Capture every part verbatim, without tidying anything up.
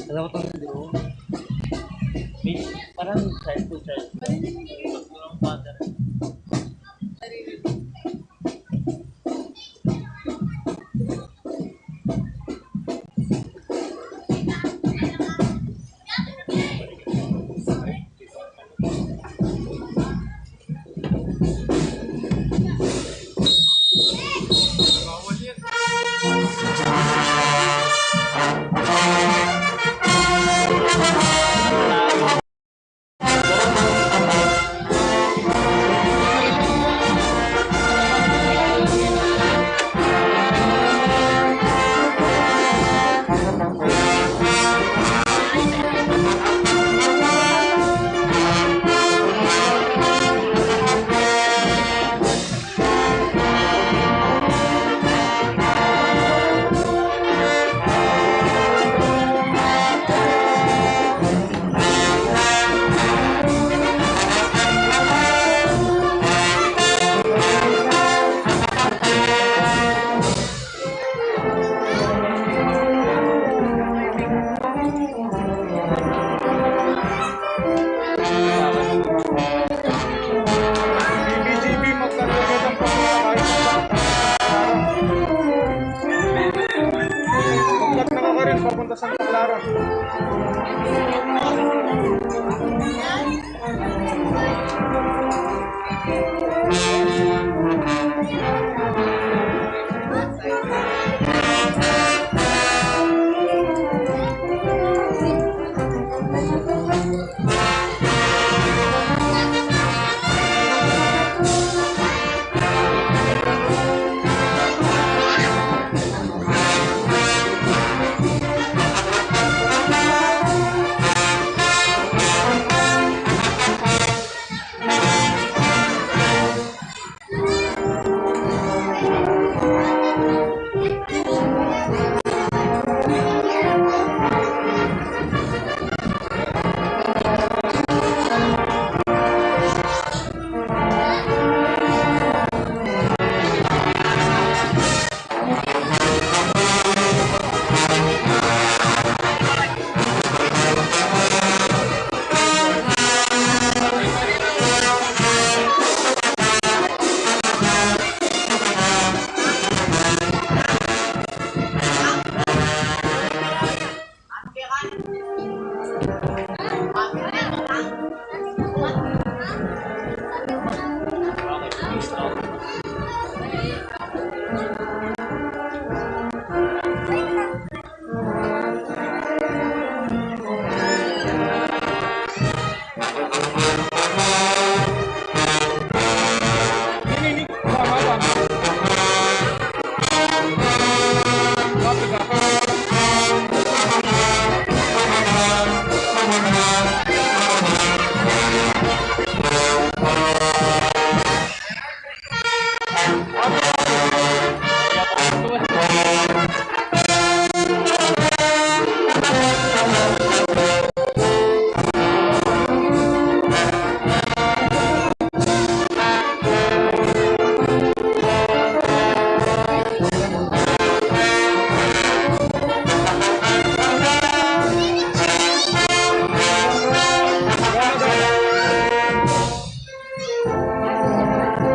Alam ko itong drone. May, parang side to side. Parang father. Papunta Santa Clara.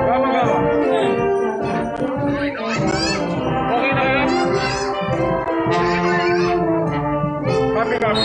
Gama, gama. Okay na kayu? Copy, copy.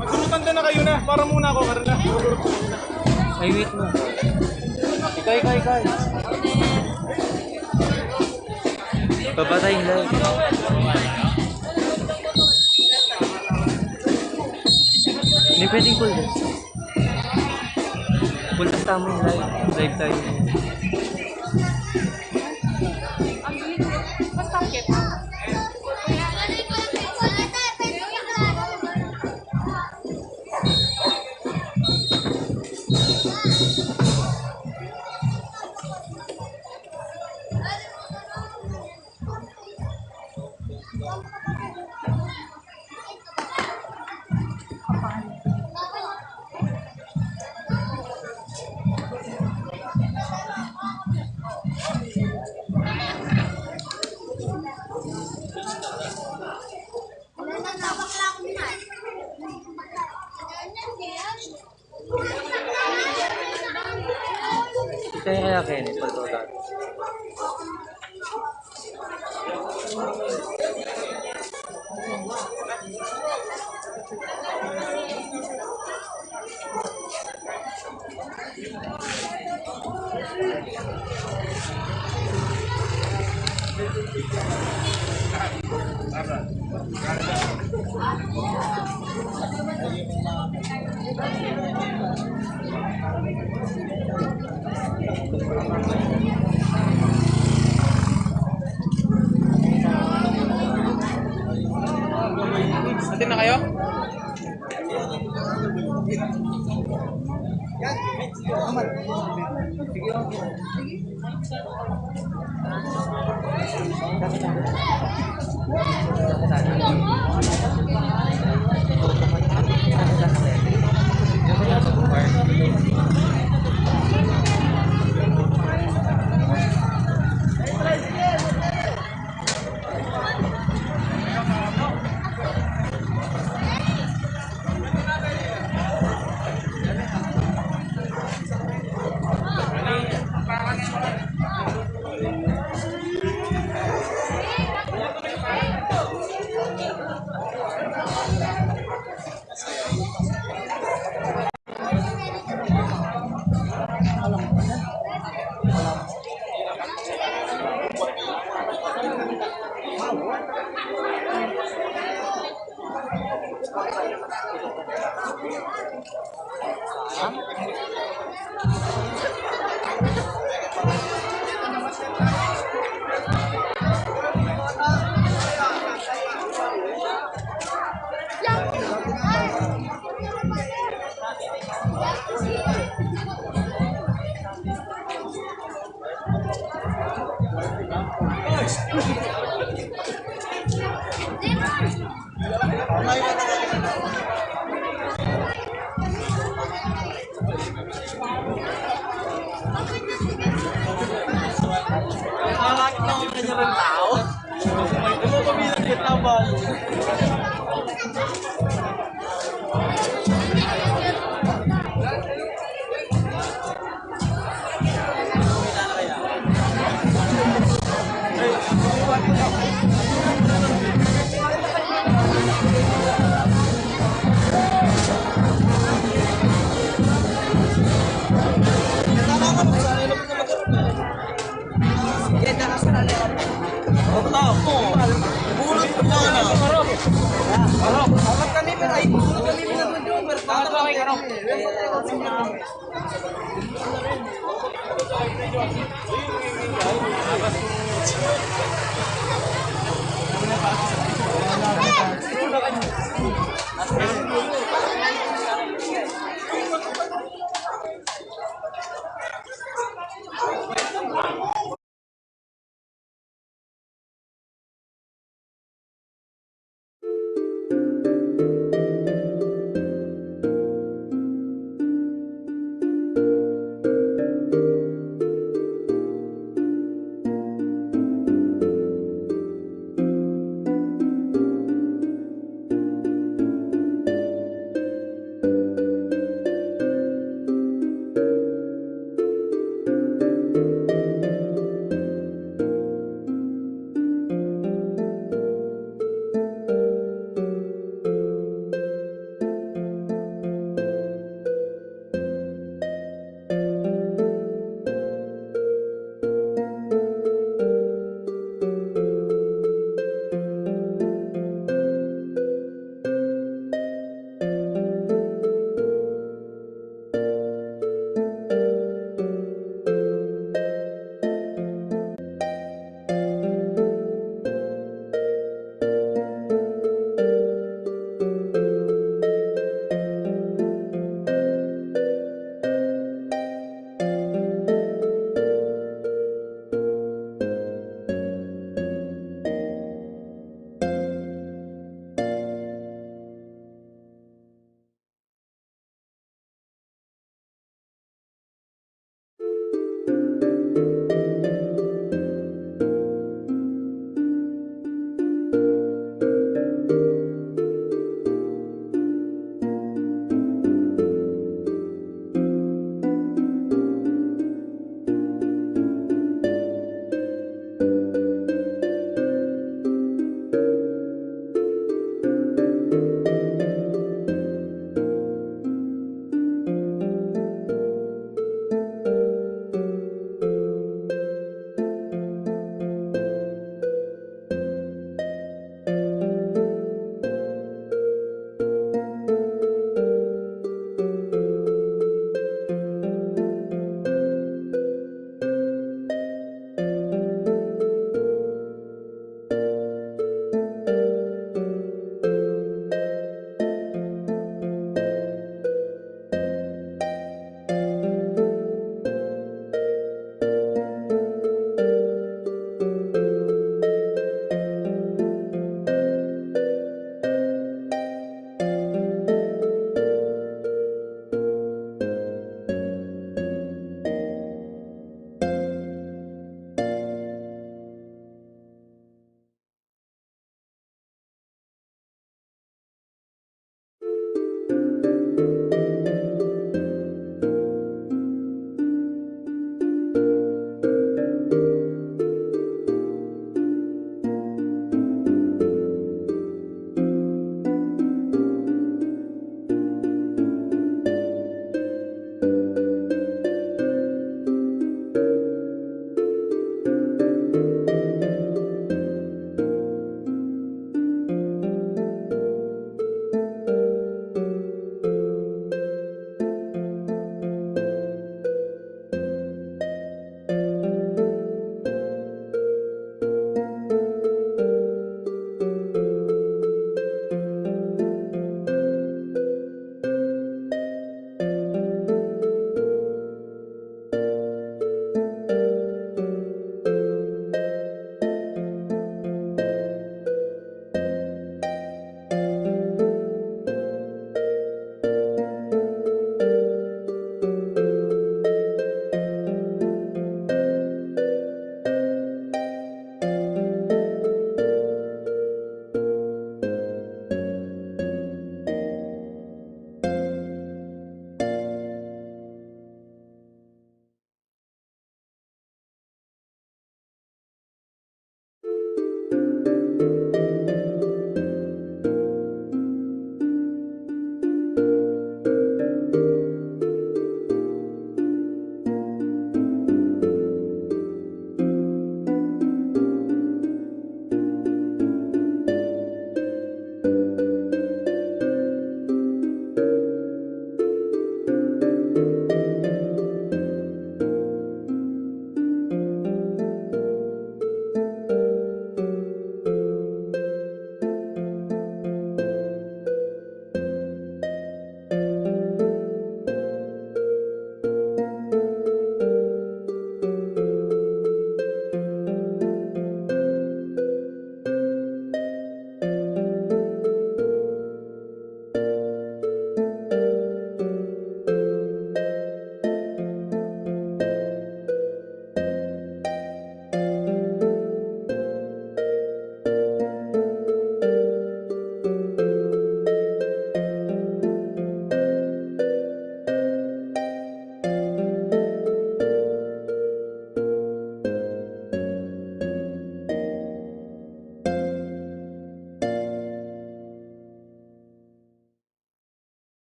Magulutan na kayu na. Para muna ako, karena. Ay, wait mo. Ikay, ikay, ikay. Papatay yung live. Hindi pwedeng full. Full, basta mo yung live. Live tayo. Basta kita. Kaya, kaya, kaya ni Paul Total. Atin na kayo?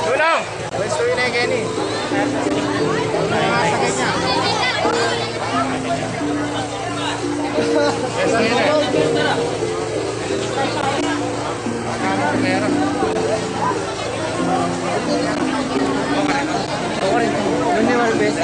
Tulong! Pwesto yun eh, Kenny. Mga sakit niya. Pwesto yun eh. Pagkano primero? Yun yung best.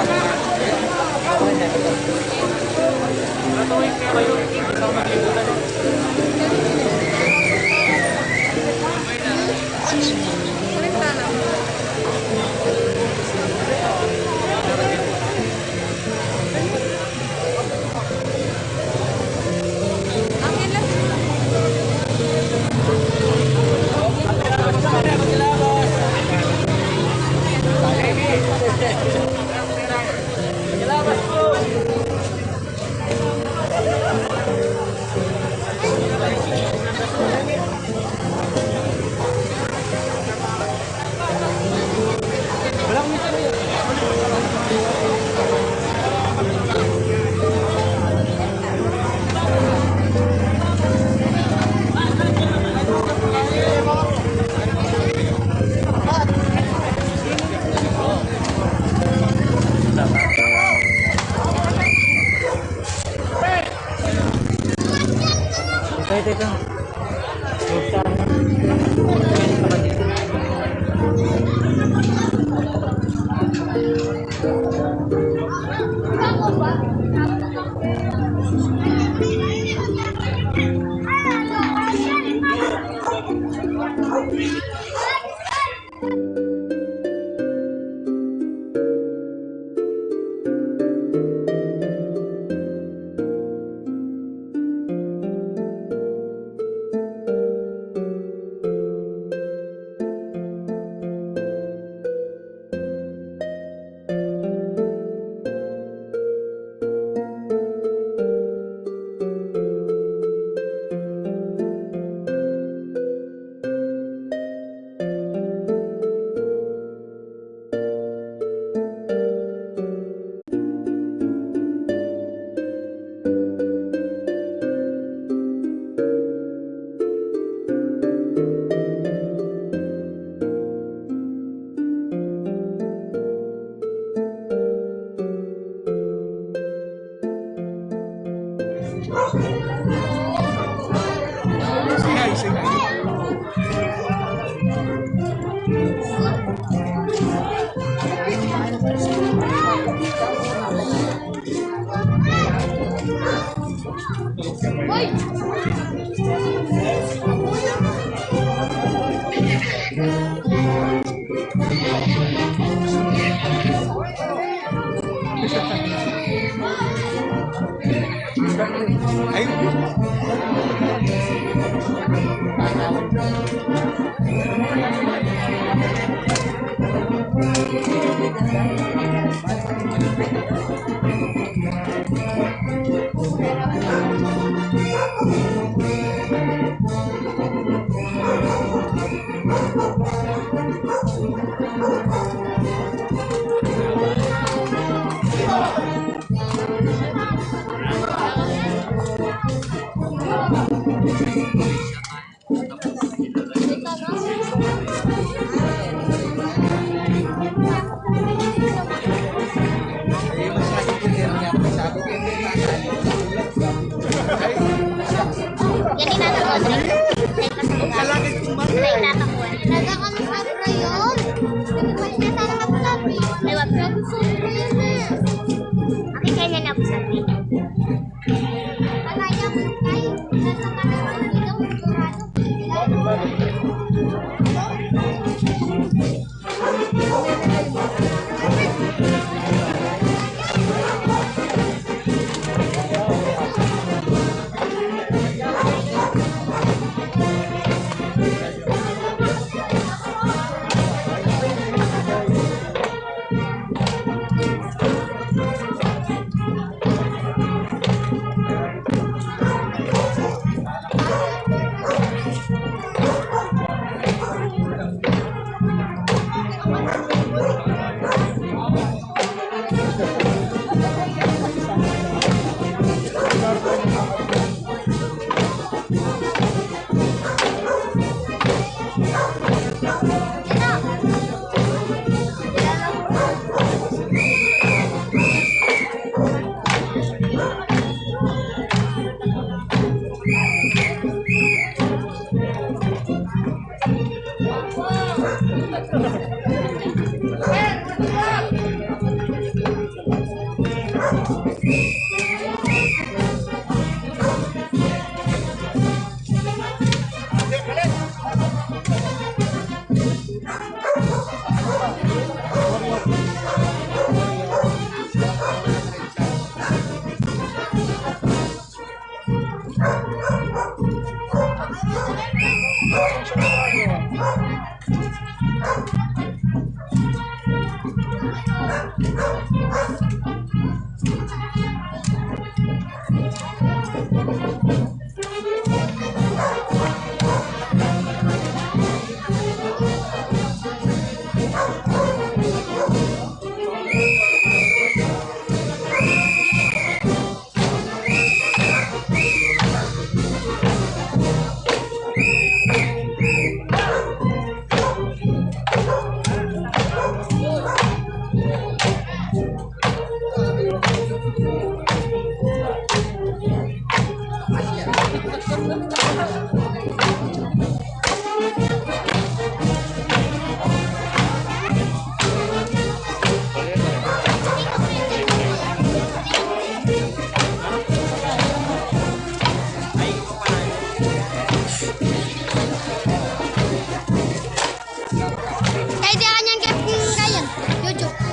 Yan, tinatakuan. Ay, tinatakuan. Talaga kami sa prayon. Sabi ko, "Hindi na sana magsabi." Ay, wag. Sabi ko, "Hindi na." Akin kaya na po sabi. Kaya po tayo. Nasa katawan ng ilaw, sigurado. Kaya di akan yan kaya, kaya YouTube.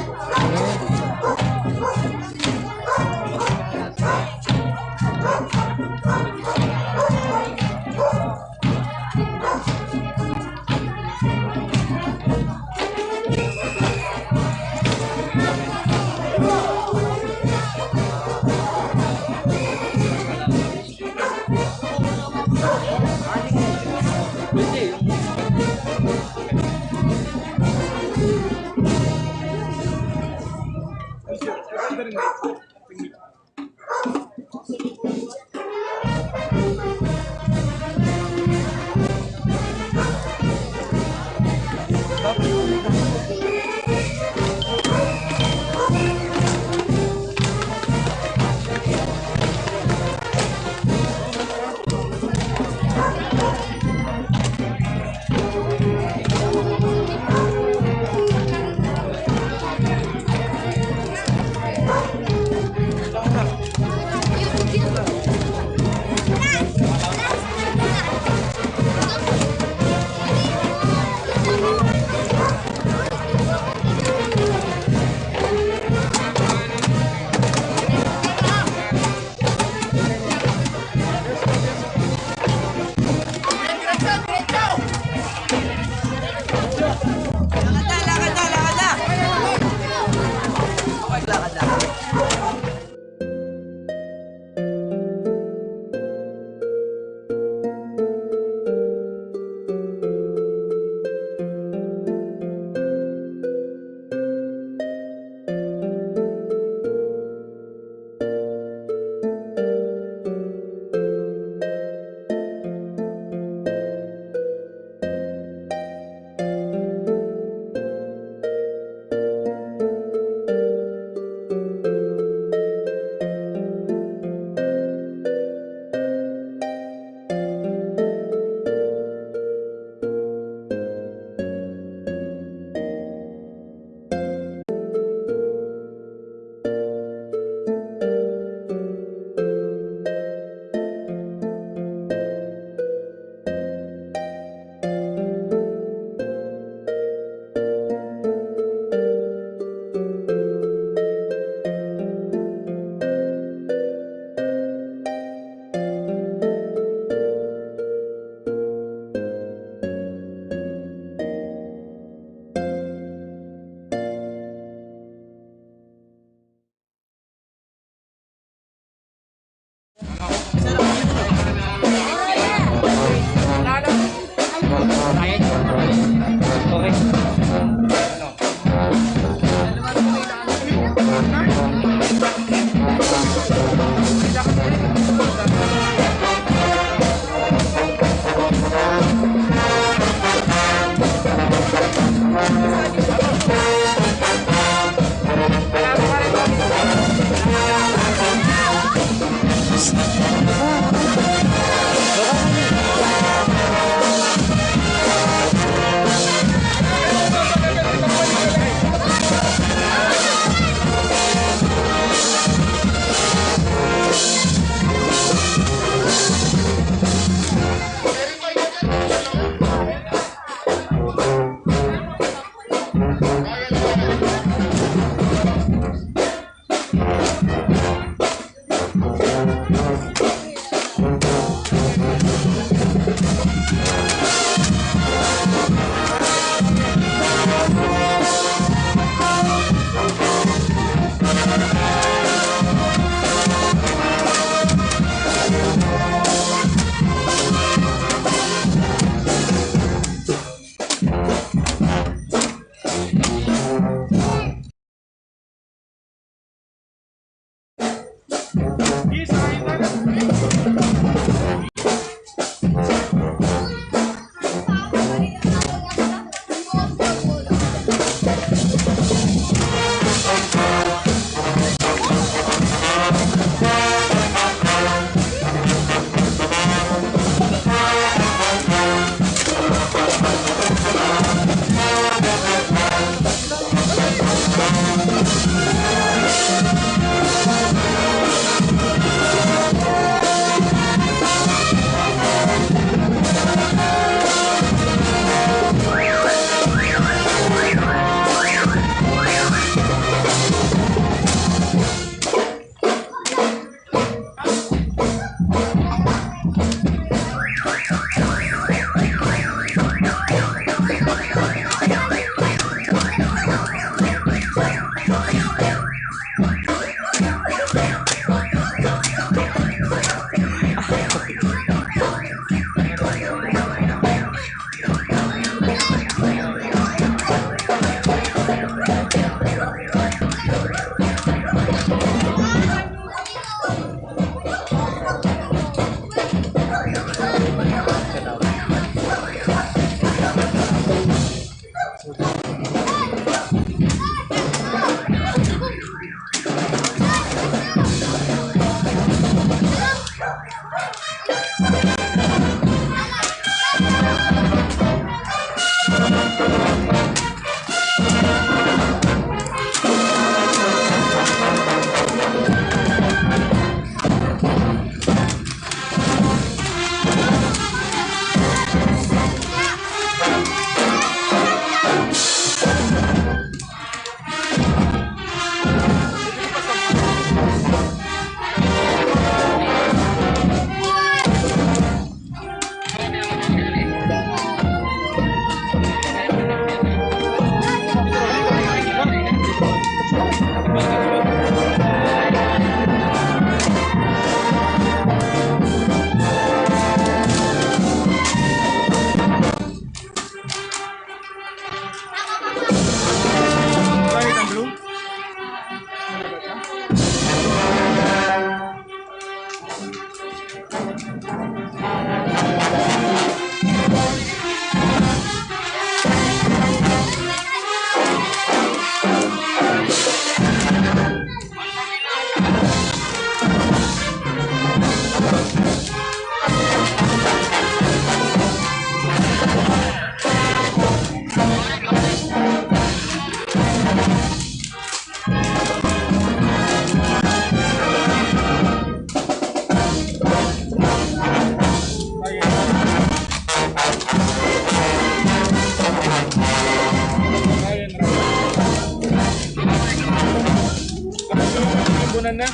Bunan na.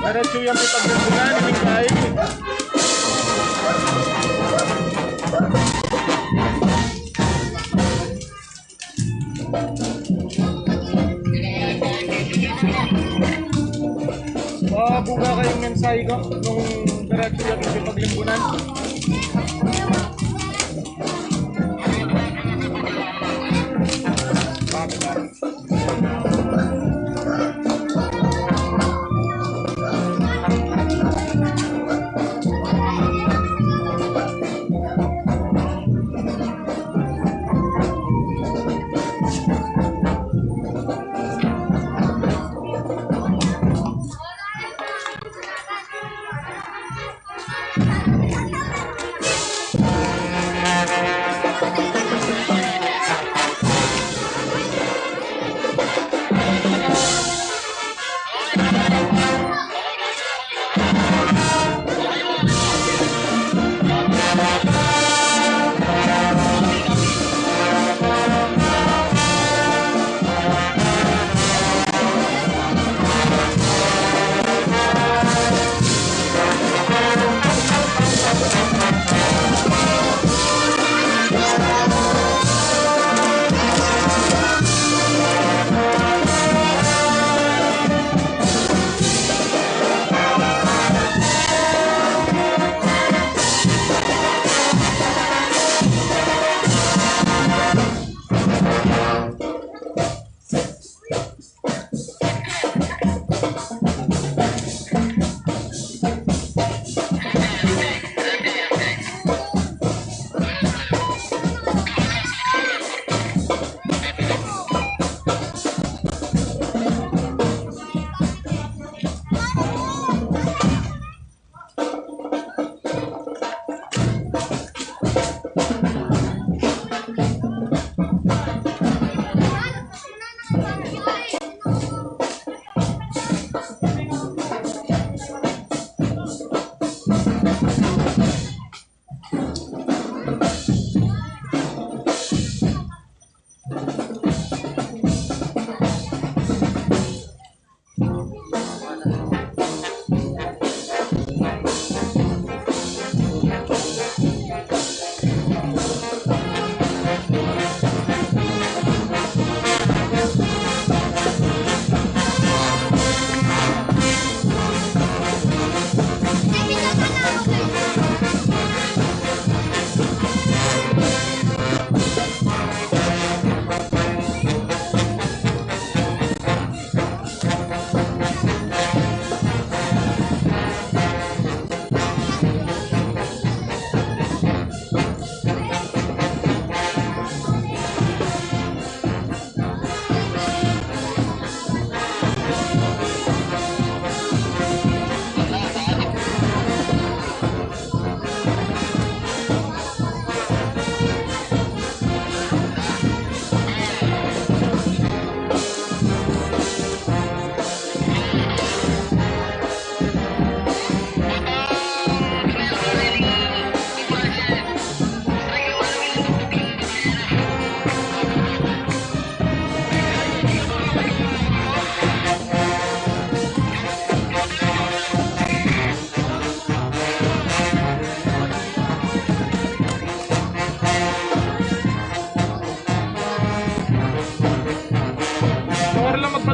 Diretsu yang kita berbulan ini, guys. Mabuga kayung mensahe ku nung diretsu ya kayung paglimbunan.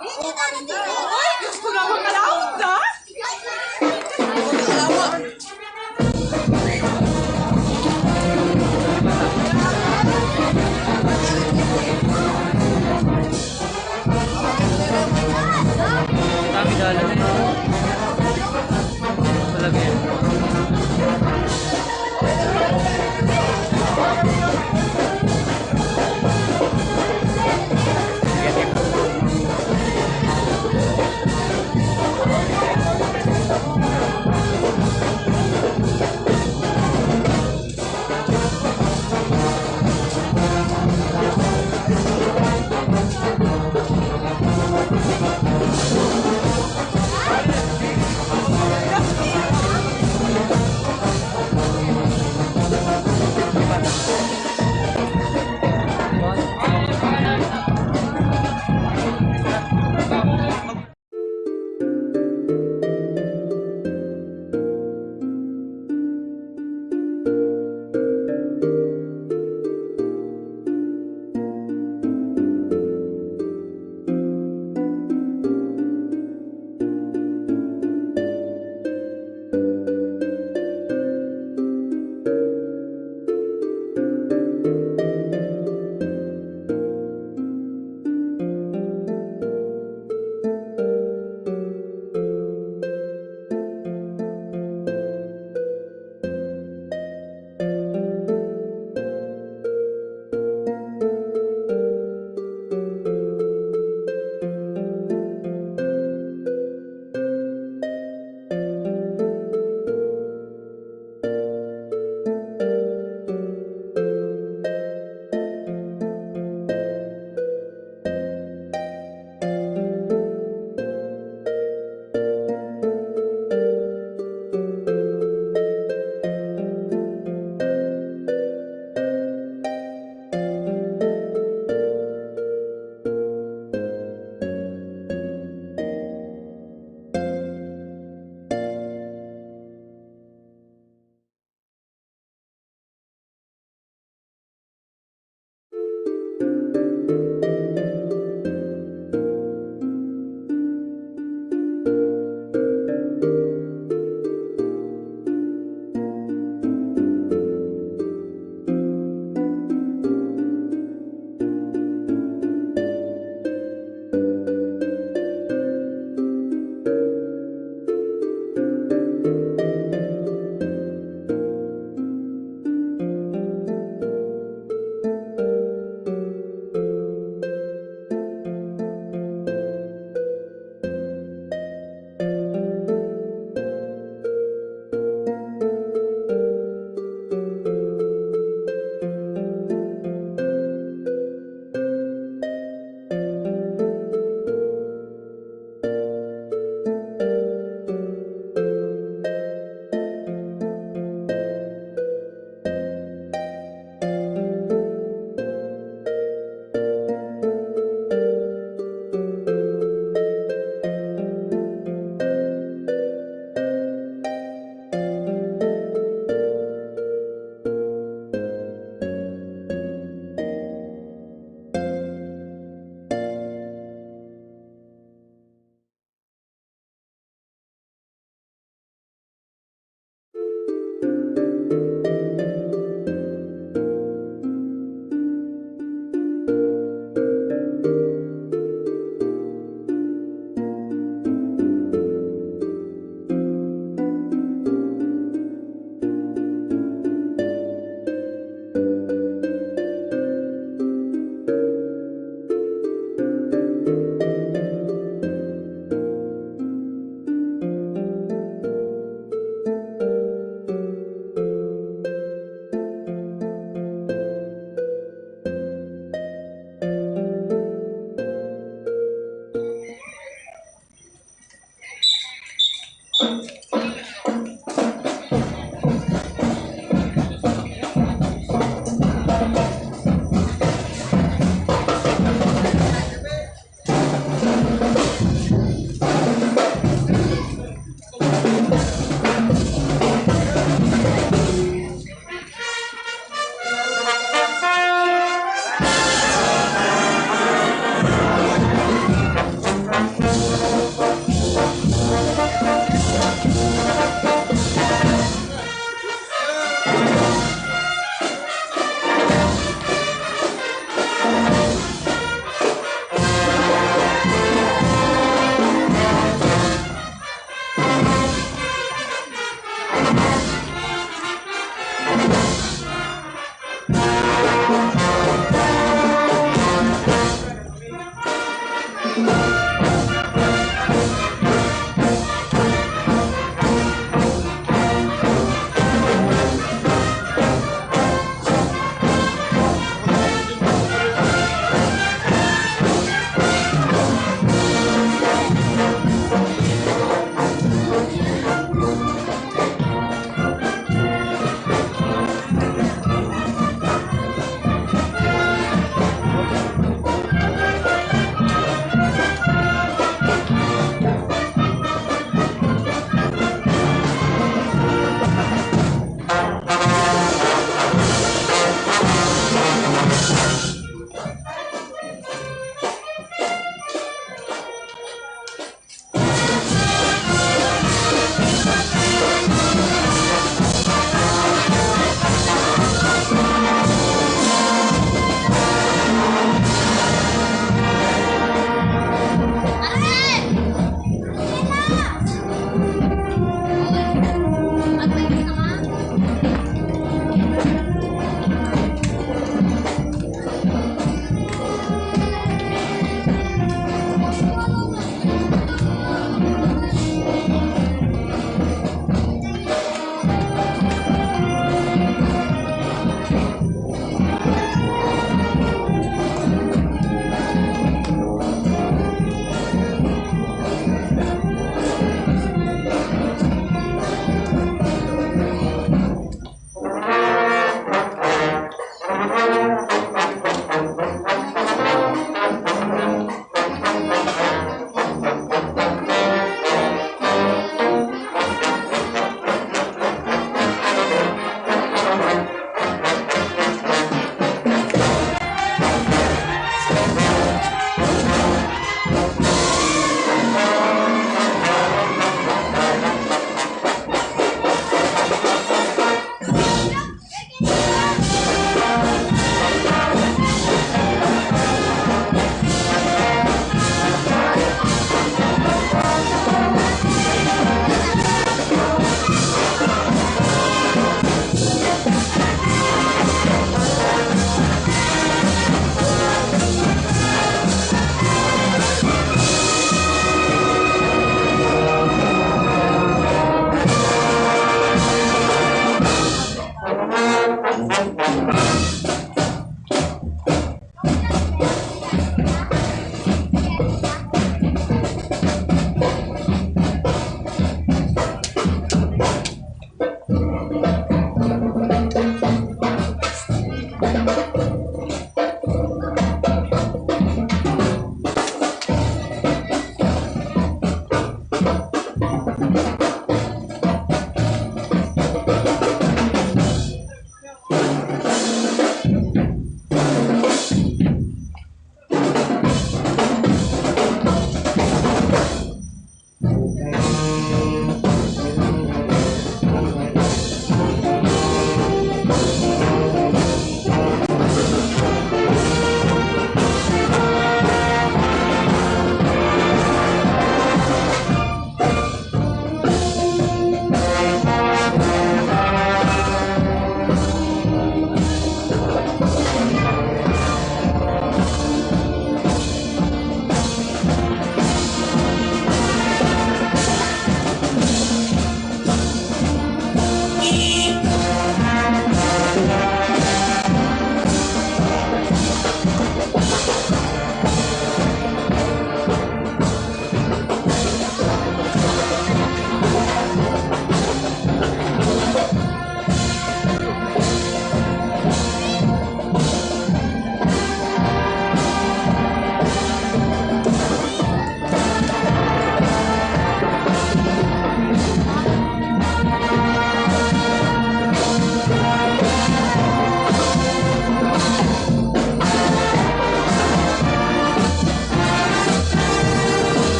Ay, Diyos ko naman, kalaot na. Kami dalan na yun. Talaga yun.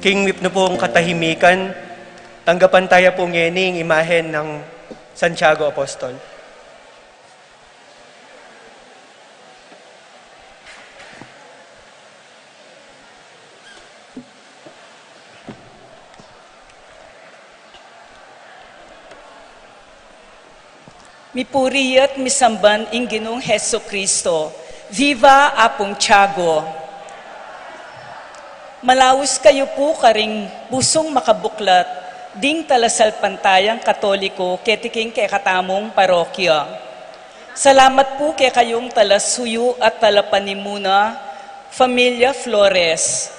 King mipnu pong katahimikan, tanggapan taya po ngeni ing imahen nang Santiago Apostol. Mipuri at misamban ing Ginung Jesucristo. Viva Apung Tiago! Malaus kayu pu karing busung makabuklat ding talasalpantayang Katoliko keti king kekatamung parokya. Salamat pu kekayung talasuyu at talapanimuna, Familia Flores.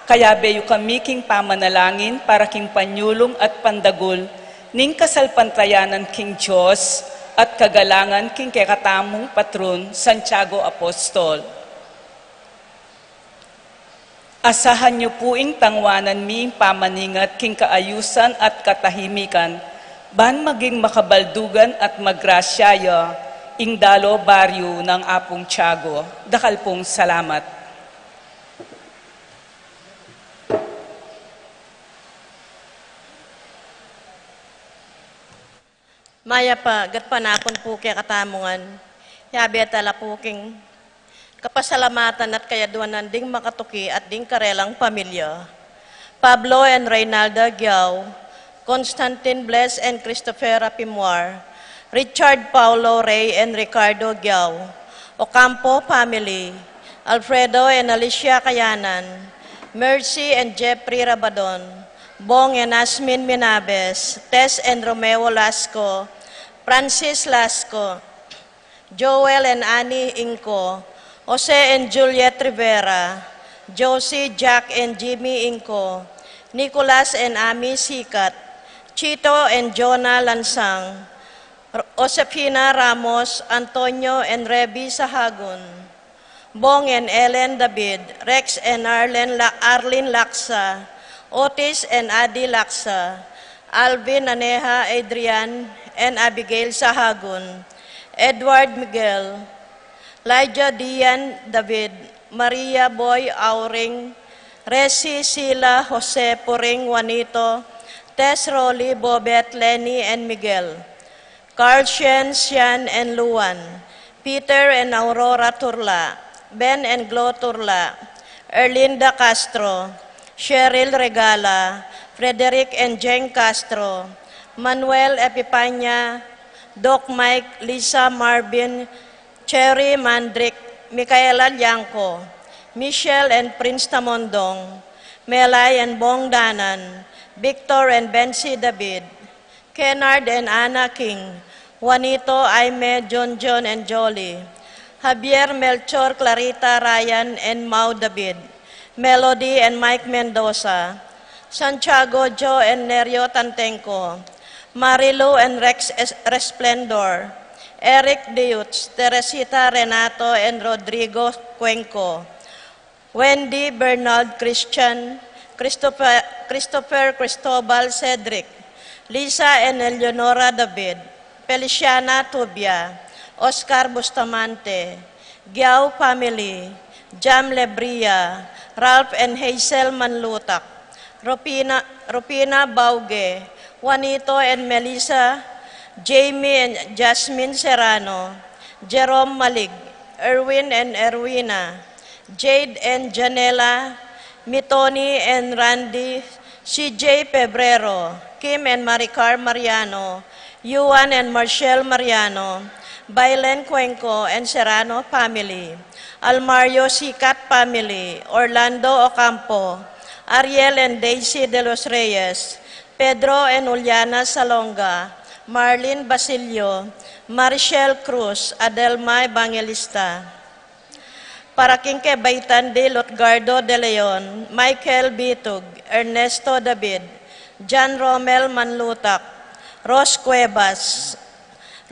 Kayabe yu kami king pamanalangin para king panyulung at pandagul ning kasalpantayanan king Dios at kagalangan king kekatamung patron, Santiago Apostol. Asahan yu pu ing tangwanan mi ing pamaningat king kaayusan at katahimikan, ban maging makabaldugan at magrasya ya ing dalo baryu nang Apung Tiago. Dakal pung salamat. Mayap a gatpanapun pu kekatamu ngan. Yabe tala pu king kapasalamatan at kayaduanan ding makatuki at ding karelang pamilya. Pablo and Reynalda Giao, Constantine Bless and Christopher Apimwar, Richard Paulo Rey and Ricardo Giao, Ocampo family, Alfredo and Alicia Kayanan, Mercy and Jeffrey Rabadon, Bong and Asmin Minabes, Tess and Romeo Lasco, Francis Lasco, Joel and Annie Inco, Jose and Juliet Rivera, Josie, Jack and Jimmy Inco, Nicolas and Ami Sikat, Chito and Jonah Lansang, Josefina Ramos, Antonio and Revi Sahagun, Bong and Ellen David, Rex and Arlen La-, Arlene Laksa, Otis and Adi Laksa, Alvin, Aneha, Adrian and Abigail Sahagun, Edward Miguel, Lydia Dian David, Maria Boy Auring, Resi, Sila, Jose, Puring, Juanito, Tess, Rolly, Bobet, Lenny and Miguel, Carl, Shen, Sian and Luan, Peter and Aurora Turla, Ben and Glo Turla, Erlinda Castro, Cheryl Regala, Frederick and Jeng Castro, Manuel Epipanya, Doc Mike, Lisa, Marvin, Cherry Mandrick, Micaela Liangco, Michelle and Prince Tamondong, Melay and Bong Danan, Victor and Bensi David, Kennard and Anna King, Juanito, Aime, John John and Jolly, Javier, Melchor, Clarita, Ryan and Mau David, Melody and Mike Mendoza, Santiago, Joe and Nerio Tantengco, Marilu and Rex Es-, Resplendor, Eric Deutz, Teresita, Renato and Rodrigo Cuenco, Wendy, Bernard, Christian, Christopher, Christopher, Cristobal, Cedric, Lisa and Eleonora David, Feliciana Tubia, Oscar Bustamante, Giao family, Jam Lebria, Ralph and Hazel Manlutak, Rupina, Rupina Bauge, Juanito and Melissa, Jamie and Jasmine Serrano, Jerome Malig, Erwin and Erwina, Jade and Janela, Mitoni and Randy, C J Pebrero, Kim and Maricar Mariano, Yuan and Marshall Mariano, Bailen Cuenco and Serrano family, Almario Sicat family, Orlando Ocampo, Ariel and Daisy de los Reyes, Pedro and Juliana Salonga, Marlene Basilio, Marichelle Cruz, Adelma Evangelista. Para king kebaitan di Lutgardo de Leon, Michael Bitug, Ernesto David, John Romel Manlutak, Ros Cuevas,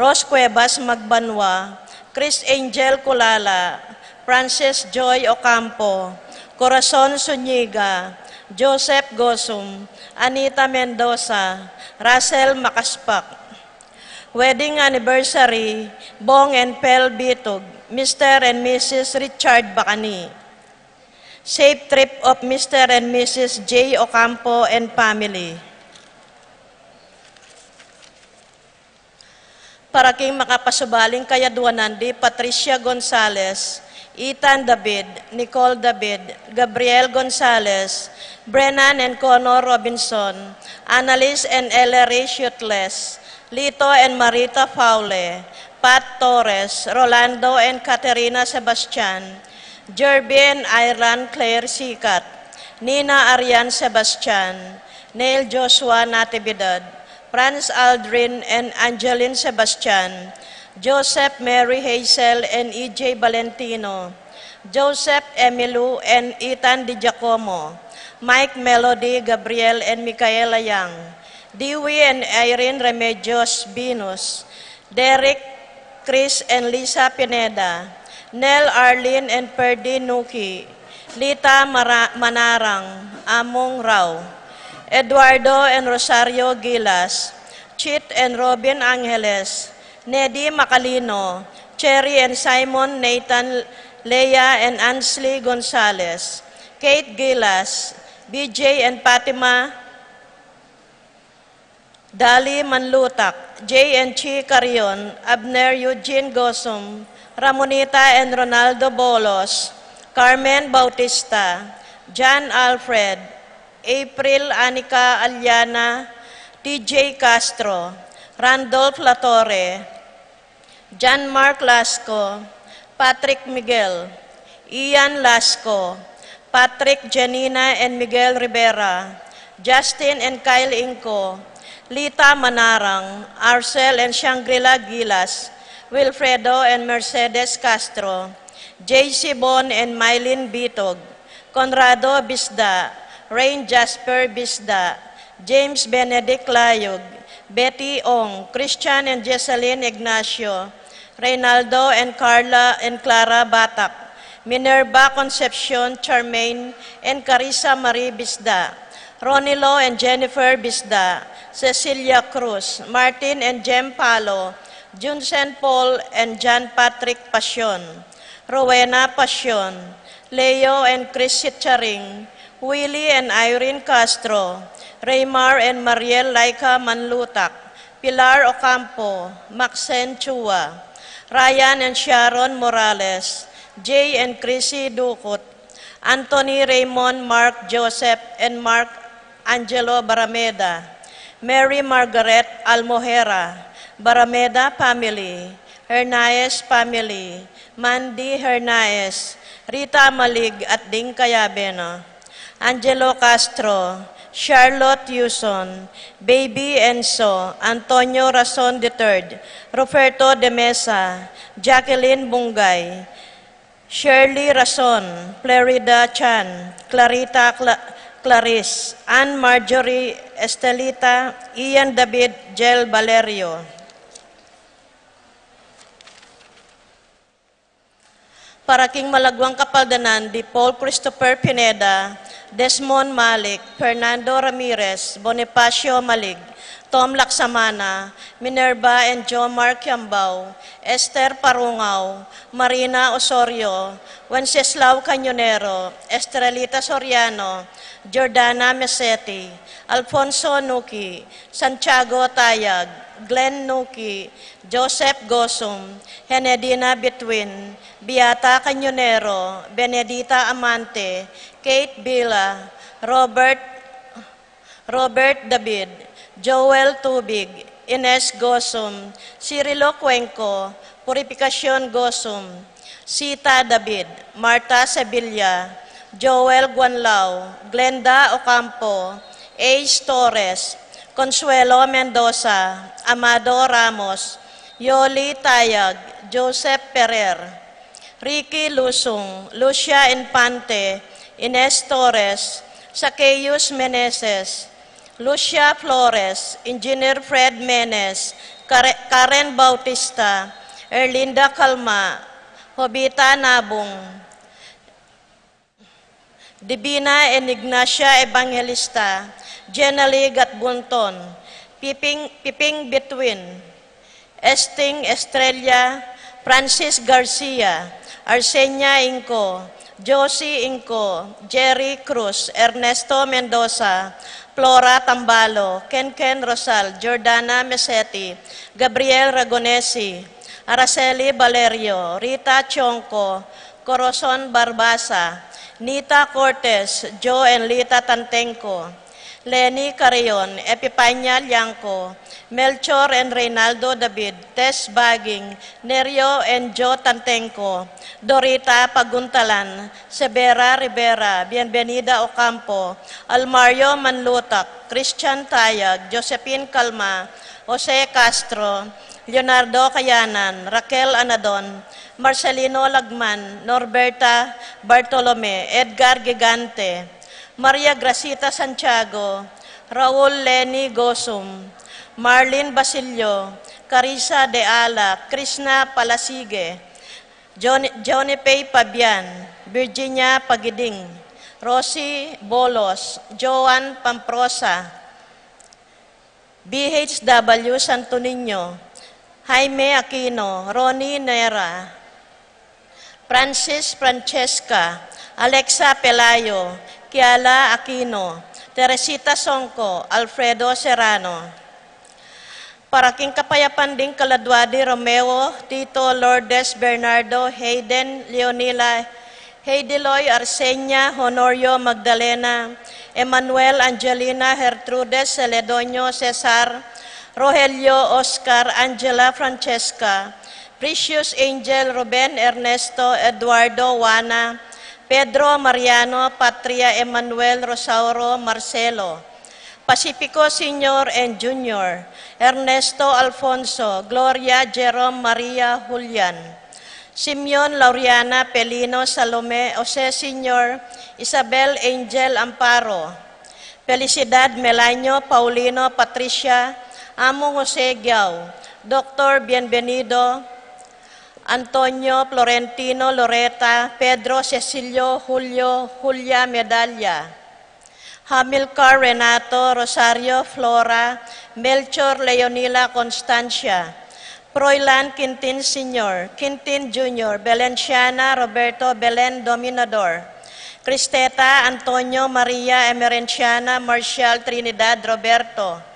Ros Cuevas Magbanua, Chris Angel Culala, Francis Joy Ocampo, Corazon Zuniga, Joseph Gosum, Anita Mendoza, Russell Macaspac. Wedding anniversary, Bong and Pel Bitug, Mister and Missus Richard Bacani. Safe trip of Mister and Missus J Ocampo and family. Para king makapasubaling kayadwanan di Patricia Gonzalez, Ethan David, Nicole David, Gabriel Gonzalez, Brennan and Connor Robinson, Annalise and Ellery Shutles, Lito and Marita Faule, Pat Torres, Rolando and Caterina Sebastian, Jerby and Ireland Claire Sikat, Nina Arian Sebastian, Neil Joshua Natividad, Franz Aldrin and Angeline Sebastian, Joseph Mary Hazel and E J Valentino, Joseph Emilu and Ethan Di Giacomo, Mike Melody Gabriel and Micaela Young, Dewey and Irene Remedios Venus, Derek, Chris and Lisa Pineda, Nel, Arlene and Perdi Nuki, Lita Mara- Manarang, Among Rao, Eduardo and Rosario Gilas, Chit and Robin Angeles, Nedi Macalino, Cherry and Simon, Nathan, Leah and Ansley Gonzalez, Kate Gilas, B J and Fatima, Dali Manlutak, J and Chi Carion, Abner Eugene Gosum, Ramonita and Ronaldo Bolos, Carmen Bautista, John Alfred, April Anika Aliana, T J Castro, Randolph Latorre, John Mark Lasco, Patrick Miguel, Ian Lasco, Patrick, Janina and Miguel Rivera, Justin and Kyle Inco, Lita Manarang, Arcel and Shangri-La Gilas, Wilfredo and Mercedes Castro, J C Bon and Mylene Bitog, Conrado Bisda, Rain Jasper Bisda, James Benedict Layug, Betty Ong, Christian and Jesseline Ignacio, Reynaldo and Carla and Clara Batak, Minerva Concepcion, Charmaine and Carissa Marie Bisda, Ronilo and Jennifer Bisda, Cecilia Cruz, Martin and Jem Palo, Junsen Paul and John Patrick Pasion, Rowena Pasion, Leo and Chris Sitcharing, Willie and Irene Castro, Raymar and Mariel Laika Manlutak, Pilar Ocampo, Maxen Chua, Ryan and Sharon Morales, Jay and Chrissy Ducut, Anthony Raymond, Mark Joseph and Mark Angelo Barameda, Mary Margaret Almohera, Barameda family, Hernaez family, Mandy Hernaez, Rita Malig at ding kayabe na, Angelo Castro, Charlotte Yuson, Baby Enzo, Antonio Rason the third, Roberto de Mesa, Jacqueline Bungay, Shirley Rason, Florida Chan, Clarita Cla- Clarice, Ann Marjorie, Estelita, Ian David, Jel Valerio. Para king malagwang kapaldanan di Paul Christopher Pineda, Desmond Malik, Fernando Ramirez, Bonifacio Malig, Tom Laksamana, Minerva and Jomar Kiambao, Esther Parungao, Marina Osorio, Wenceslao Cañonero, Estrelita Soriano, Jordana Meseti, Alfonso Nuki, Santiago Tayag, Glenn Nuki, Joseph Gosum, Henedina Betwin, Beata Cañonero, Benedita Amante, Kate Villa, Robert, Robert David, Joel Tubig, Ines Gosum, Cirilo Cuenco, Purificacion Gosum, Sita David, Martha Sevilla, Joel Guanlao, Glenda Ocampo, Ace Torres, Consuelo Mendoza, Amado Ramos, Yoli Tayag, Joseph Ferrer, Ricky Lusung, Lucia Infante, Ines Torres, Zacchaeus Meneses, Lucia Flores, Engineer Fred Menes, Kare- Karen Bautista, Erlinda Calma, Jovita Nabung, Divina and Ignacia Evangelista, Jenalig at Bunton, Piping, Piping Betwin, Esting Estrella, Francis Garcia, Arsenia Inco, Josie Inco, Jerry Cruz, Ernesto Mendoza, Flora Tambalo, Kenken Rosal, Jordana Meseti, Gabriel Ragonesi, Araceli Valerio, Rita Chonco, Corazon Barbasa, Nita Cortez, Joe and Lita Tantengco, Leni Carrion, Epipania Liangco, Melchor and Reynaldo David, Tess Baging, Nerio and Joe Tantengco, Dorita Paguntalan, Severa Rivera, Bienvenida Ocampo, Almario Manlutak, Christian Tayag, Josephine Calma, Jose Castro, Leonardo Kayanan, Raquel Anadon, Marcelino Lagman, Norberta Bartolome, Edgar Gigante, Maria Gracita Santiago, Raul Leni Gosum, Marlene Basilio, Carissa De Ala, Krishna Palasige, Johnny, Johnny Pay Pabian, Virginia Pagiding, Rosie Bolos, Joan Pamprosa, B H W Santo Niño, Jaime Aquino, Ronnie Nera, Francis Francesca, Alexa Pelayo, Kiala Aquino, Teresita Songco, Alfredo Serrano. Para king kapayapan ding kaladwa di Romeo, Tito, Lourdes, Bernardo, Hayden, Leonila, Heidiloy, Arsenia, Honorio, Magdalena, Emmanuel, Angelina, Gertrudes, Celedonio, Cesar, Rogelio, Oscar, Angela, Francesca, Precious, Angel, Ruben, Ernesto, Eduardo, Juana, Pedro, Mariano, Patria, Emmanuel, Rosauro, Marcelo, Pacifico Senior and Junior, Ernesto, Alfonso, Gloria, Jerome, Maria, Julian, Simeon, Lauriana, Pelino, Salome, Jose Senior, Isabel, Angel, Amparo, Felicidad, Melanio, Paulino, Patricia, Among Jose, Giao, Doctor Bienvenido, Antonio, Florentino, Loreta, Pedro, Cecilio, Julio, Julia, Medalla, Hamilcar, Renato, Rosario, Flora, Melchor, Leonila, Constancia, Froilan, Quintin Senior, Quintin Junior, Belenciana, Roberto, Belen, Dominador, Cristeta, Antonio, Maria, Emerenciana, Marcial, Trinidad, Roberto,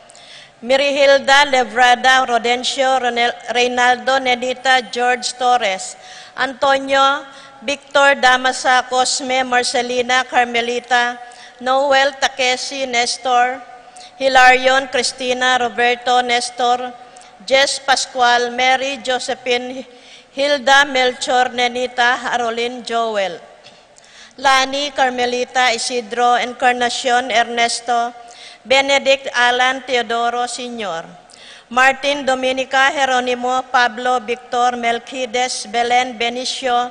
Mirihilda, Levrada, Rodencio, Ronel-, Reynaldo, Nenita, George Torres, Antonio, Victor, Damasa, Cosme, Marcelina, Carmelita, Noel, Takeshi, Nestor, Hilarion, Cristina, Roberto, Nestor, Jess, Pascual, Mary, Josephine, Hilda, Melchor, Nenita, Harolin, Joel, Lani, Carmelita, Isidro, Encarnacion, Ernesto, Benedict, Alan, Teodoro Senior, Martin, Dominica, Jeronimo, Pablo, Victor, Melquides, Belen, Benicio,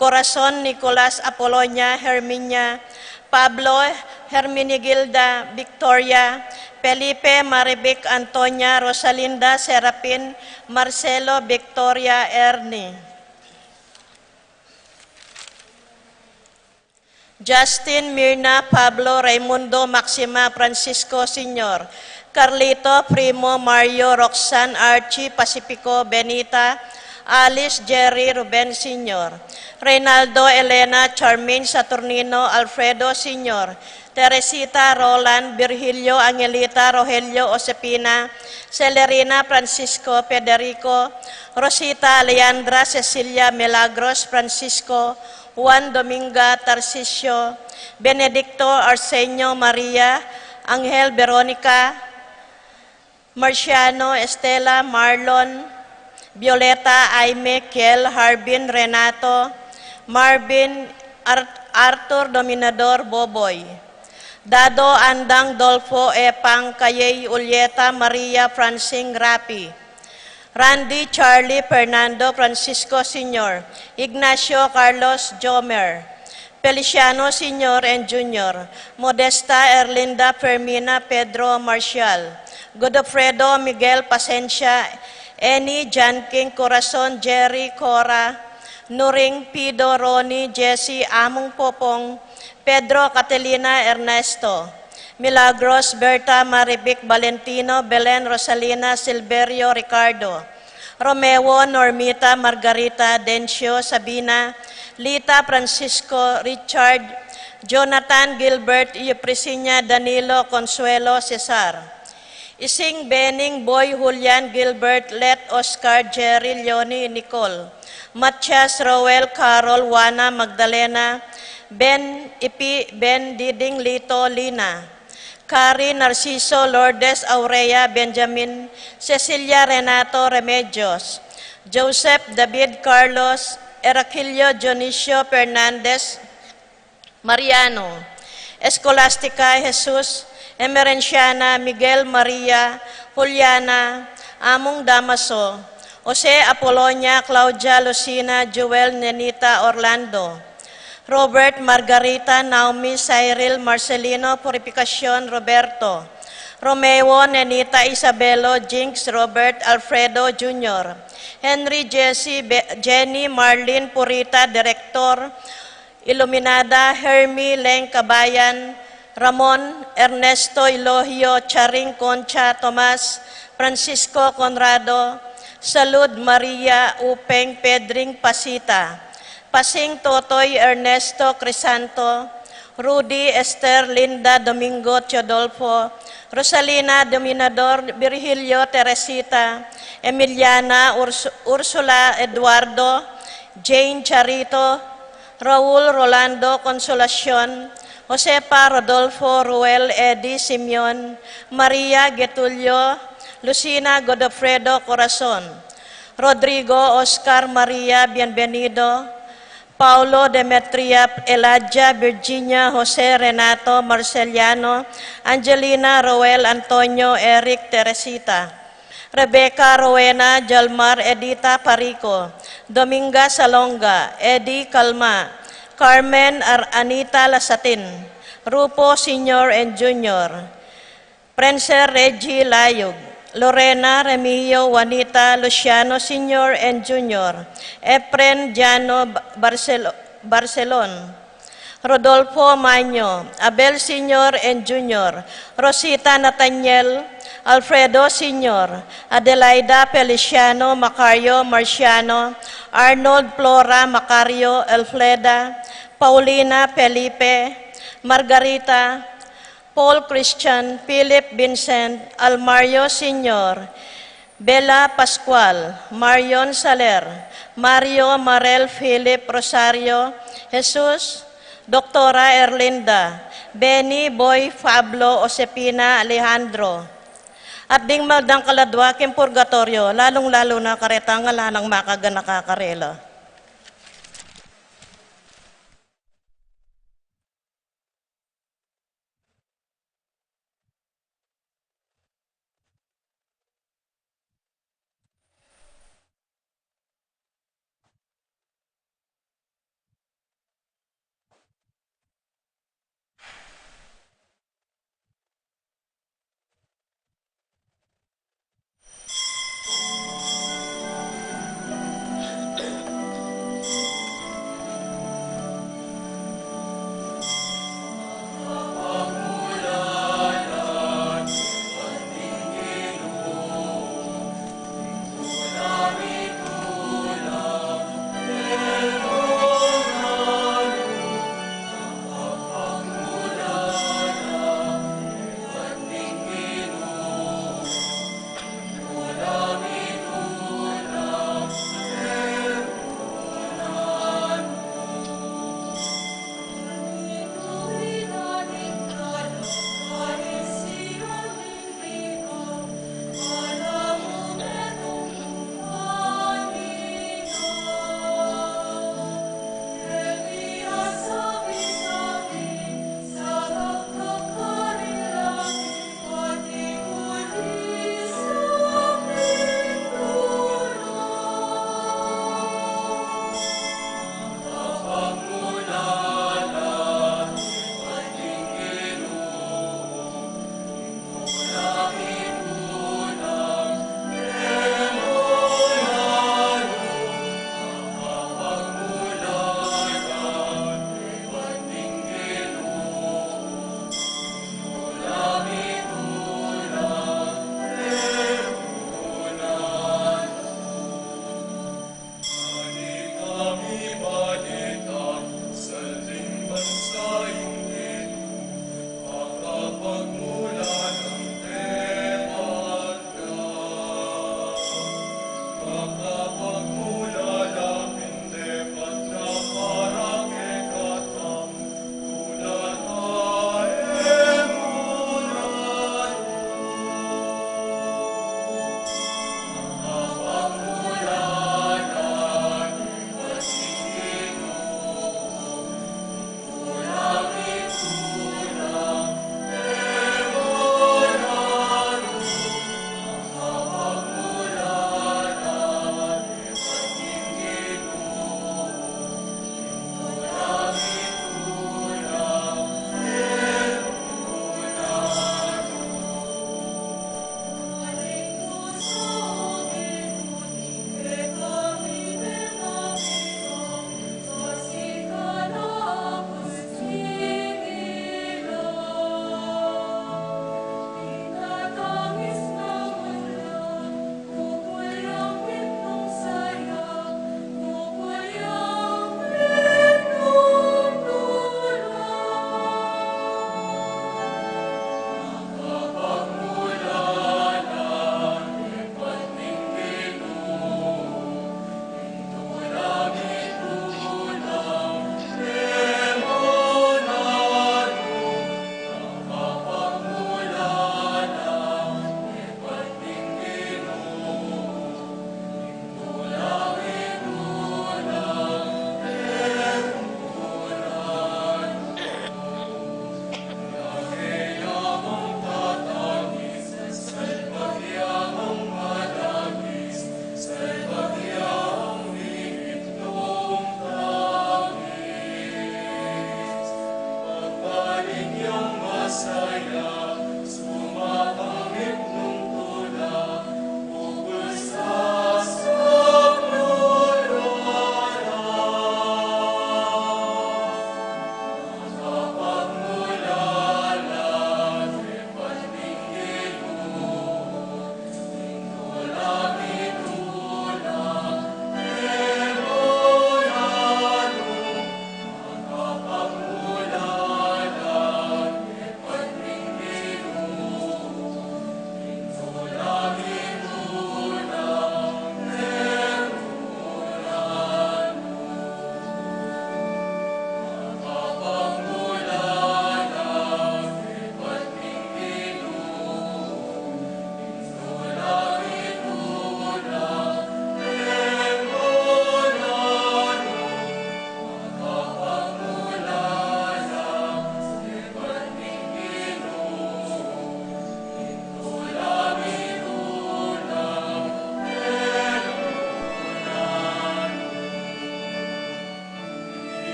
Corazon, Nicolas, Apolonia, Herminia, Pablo, Herminigilda, Victoria, Felipe, Marivic, Antonia, Rosalinda, Serapin, Marcelo, Victoria, Ernie, Justin, Mirna, Pablo, Raimundo, Maxima, Francisco Senior, Carlito, Primo, Mario, Roxanne, Archie, Pacifico, Benita, Alice, Jerry, Ruben Senior, Reynaldo, Elena, Charmaine, Saturnino, Alfredo Senior, Teresita, Roland, Virgilio, Angelita, Rogelio, Josefina, Celerina, Francisco, Federico, Rosita, Alejandra, Cecilia, Milagros, Francisco, Juan, Dominga, Tarcisio, Benedicto, Arsenio, Maria, Angel, Veronica, Marciano, Estela, Marlon, Violeta, Aime, Kiel, Harbin, Renato, Marvin, Ar-, Arthur, Dominador, Boboy, Dado, Andang, Dolfo, Epang, Kayey, Ulieta, Maria, Francine, Rapi, Randy, Charlie, Fernando, Francisco Senior, Ignacio, Carlos, Jomer, Feliciano Senior and Junior, Modesta, Erlinda, Fermina, Pedro, Marcial, Godofredo, Miguel, Pasensia, Eni, Janking, Corazon, Jerry, Cora, Nuring, Pido, Ronnie, Jesse, Among Popong, Pedro, Catalina, Ernesto, Milagros, Berta, Marivic, Valentino, Belen, Rosalina, Silverio, Ricardo, Romeo, Normita, Margarita, Dencio, Sabina, Lita Francisco, Richard, Jonathan Gilbert, Eupresiña Danilo, Consuelo Cesar. Ising Bening, Boy Julian Gilbert, Let Oscar, Jerry, Leonie, Nicole, Matias, Roel, Carol, Juana, Magdalena, Ben Ipi, Ben Diding, Lito, Lina, Cari, Narciso, Lourdes, Aurea, Benjamin, Cecilia, Renato, Remedios, Joseph, David, Carlos, Heracilio, Dionisio, Fernandez, Mariano, Escolastica, Jesus, Emerenciana, Miguel, Maria, Juliana, Among Damaso, Jose, Apolonia, Claudia, Lucina, Joel, Nenita, Orlando, Robert, Margarita, Naomi, Cyril, Marcelino, Purificacion, Roberto, Romeo, Nenita, Isabelo, Jinx, Robert, Alfredo Junior, Henry, Jesse, Be-, Jenny, Marlene, Purita, Director, Iluminada, Hermi, Leng, Kabayan, Ramon, Ernesto, Ilogio, Charing, Concha, Tomas, Francisco, Conrado, Salud, Maria, Upeng, Pedring, Pasita, Pasing, Totoy, Ernesto, Crisanto, Rudy, Esther, Linda, Domingo, Teodolfo, Rosalina, Dominador, Virgilio, Teresita, Emiliana, Urs-, Ursula, Eduardo, Jane, Charito, Raul, Rolando, Consolacion, Josefa, Rodolfo, Ruel, Eddie, Simeon, Maria, Getulio, Lucina, Godofredo, Corazon, Rodrigo, Oscar, Maria, Bienvenido, Paulo, Demetria, Elijah, Virginia, Jose, Renato, Marceliano, Angelina, Roel, Antonio, Eric, Teresita, Rebecca, Rowena, Jalmar, Edita, Parico, Dominga, Salonga, Eddie, Calma, Carmen, Ar-, Anita, Lasatin, Rufo, Senior and Junior, Prenser, Reggie, Layug, Lorena, Remigio, Juanita, Luciano, Senior and Junior, Efren, Jano, Ba-, Barcel-, Barcelon, Rodolfo, Maño, Abel, Senior and Junior, Rosita, Nathaniel, Alfredo, Senior, Adelaida, Feliciano, Macario, Marciano, Arnold, Flora, Macario, Elfreda, Paulina, Felipe, Margarita, Paul, Christian, Philip, Vincent, Almario, Senior, Bella, Pascual, Marion, Saler, Mario, Marel, Philip, Rosario, Jesus, Doktora Erlinda, Benny, Boy, Pablo, Josefina, Alejandro, at ding magdang kaladua king purgatoryo, lalung-lalu na karetang ala nang makaganaka karela.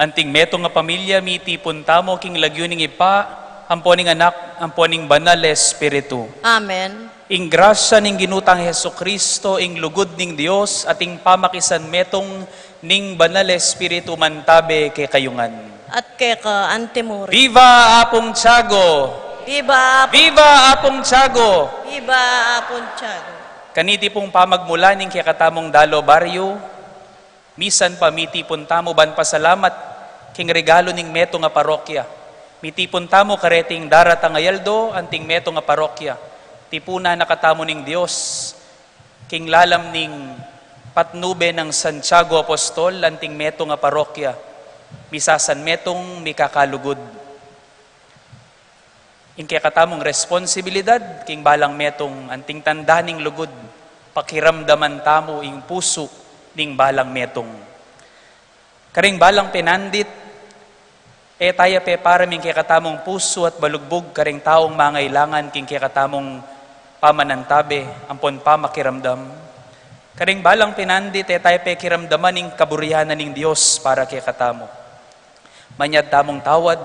Anting metung a pamilya, mitipun tamu king lagyu ning Ibpa, ampo ning Anak, ampo ning Banal Espiritu. Amen. Ing grasya ning Ginu tang Jesucristo, ing lugud ning Dios, at ing pamakisanmetung ning Banal Espiritu mantabe kekayu ngan. At keka antimurin. Viva Apung Tiago! Viva Apung Viva Apung Tiago! Viva Apung Tiago! Kaniti pung pamagmulan ning kekatamung Dalo Barrio, misan pa mitipun tamu ban pasalamat king regalu ning metung a parokya. Mitipun tamu kareting daratang a aldo anting metung a parokya. Tipunan na katamu ning Dios king lalam ning patnube nang Santiago Apostol anting metung a parokya. Misasanmetung, mikakalugud. Ing kekatamung responsibilidad king balang metung, anting tanda ning lugud, pakiramdaman tamu ing pusu ning balang metung. Karing balang pinandit, e taya peparam ing kekatamung pusu at balugbug karing taung mangailangan king kekatamung pamanantabe ampon pamakiramdam. Karing balang pinandit, e taya pekiramdaman ing kaburian na ning Dios para kekatamu. Manyad tamung tawad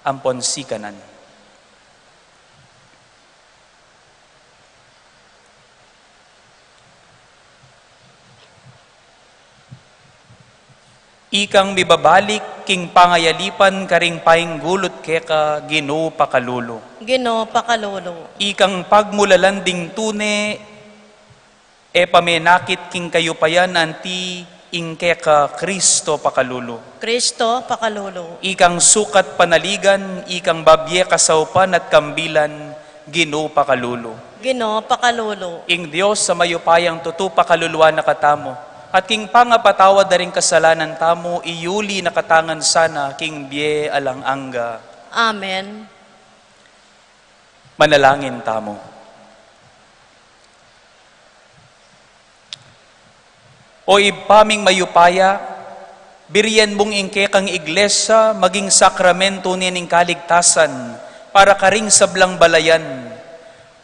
ampon sikanan. Ikang mibabalik king pangayalipan karing painggulut keka, Ginu pakalulu. Ginu pakalulu. Ikang pagmulalan ding tune, e pamenakit king kayupayan anti ing keka, Kristo pakalulu. Kristo pakalulu. Ikang sukat panaligan, ikang babie kasaupan at kambilan, Ginu pakalulu. Ginu pakalulu. Ing Dios a mayupayang tutu pakaluluan na katamu, at king pangapatawad da ring kasalanan tamu, iyuli na kata ngan sana king bie alang angga. Amen. Manalangin tamu. O Ibpa ming mayupaya, birian mung ing kekang iglesia maging sakramento ne ning kaligtasan para karing sablang balayan.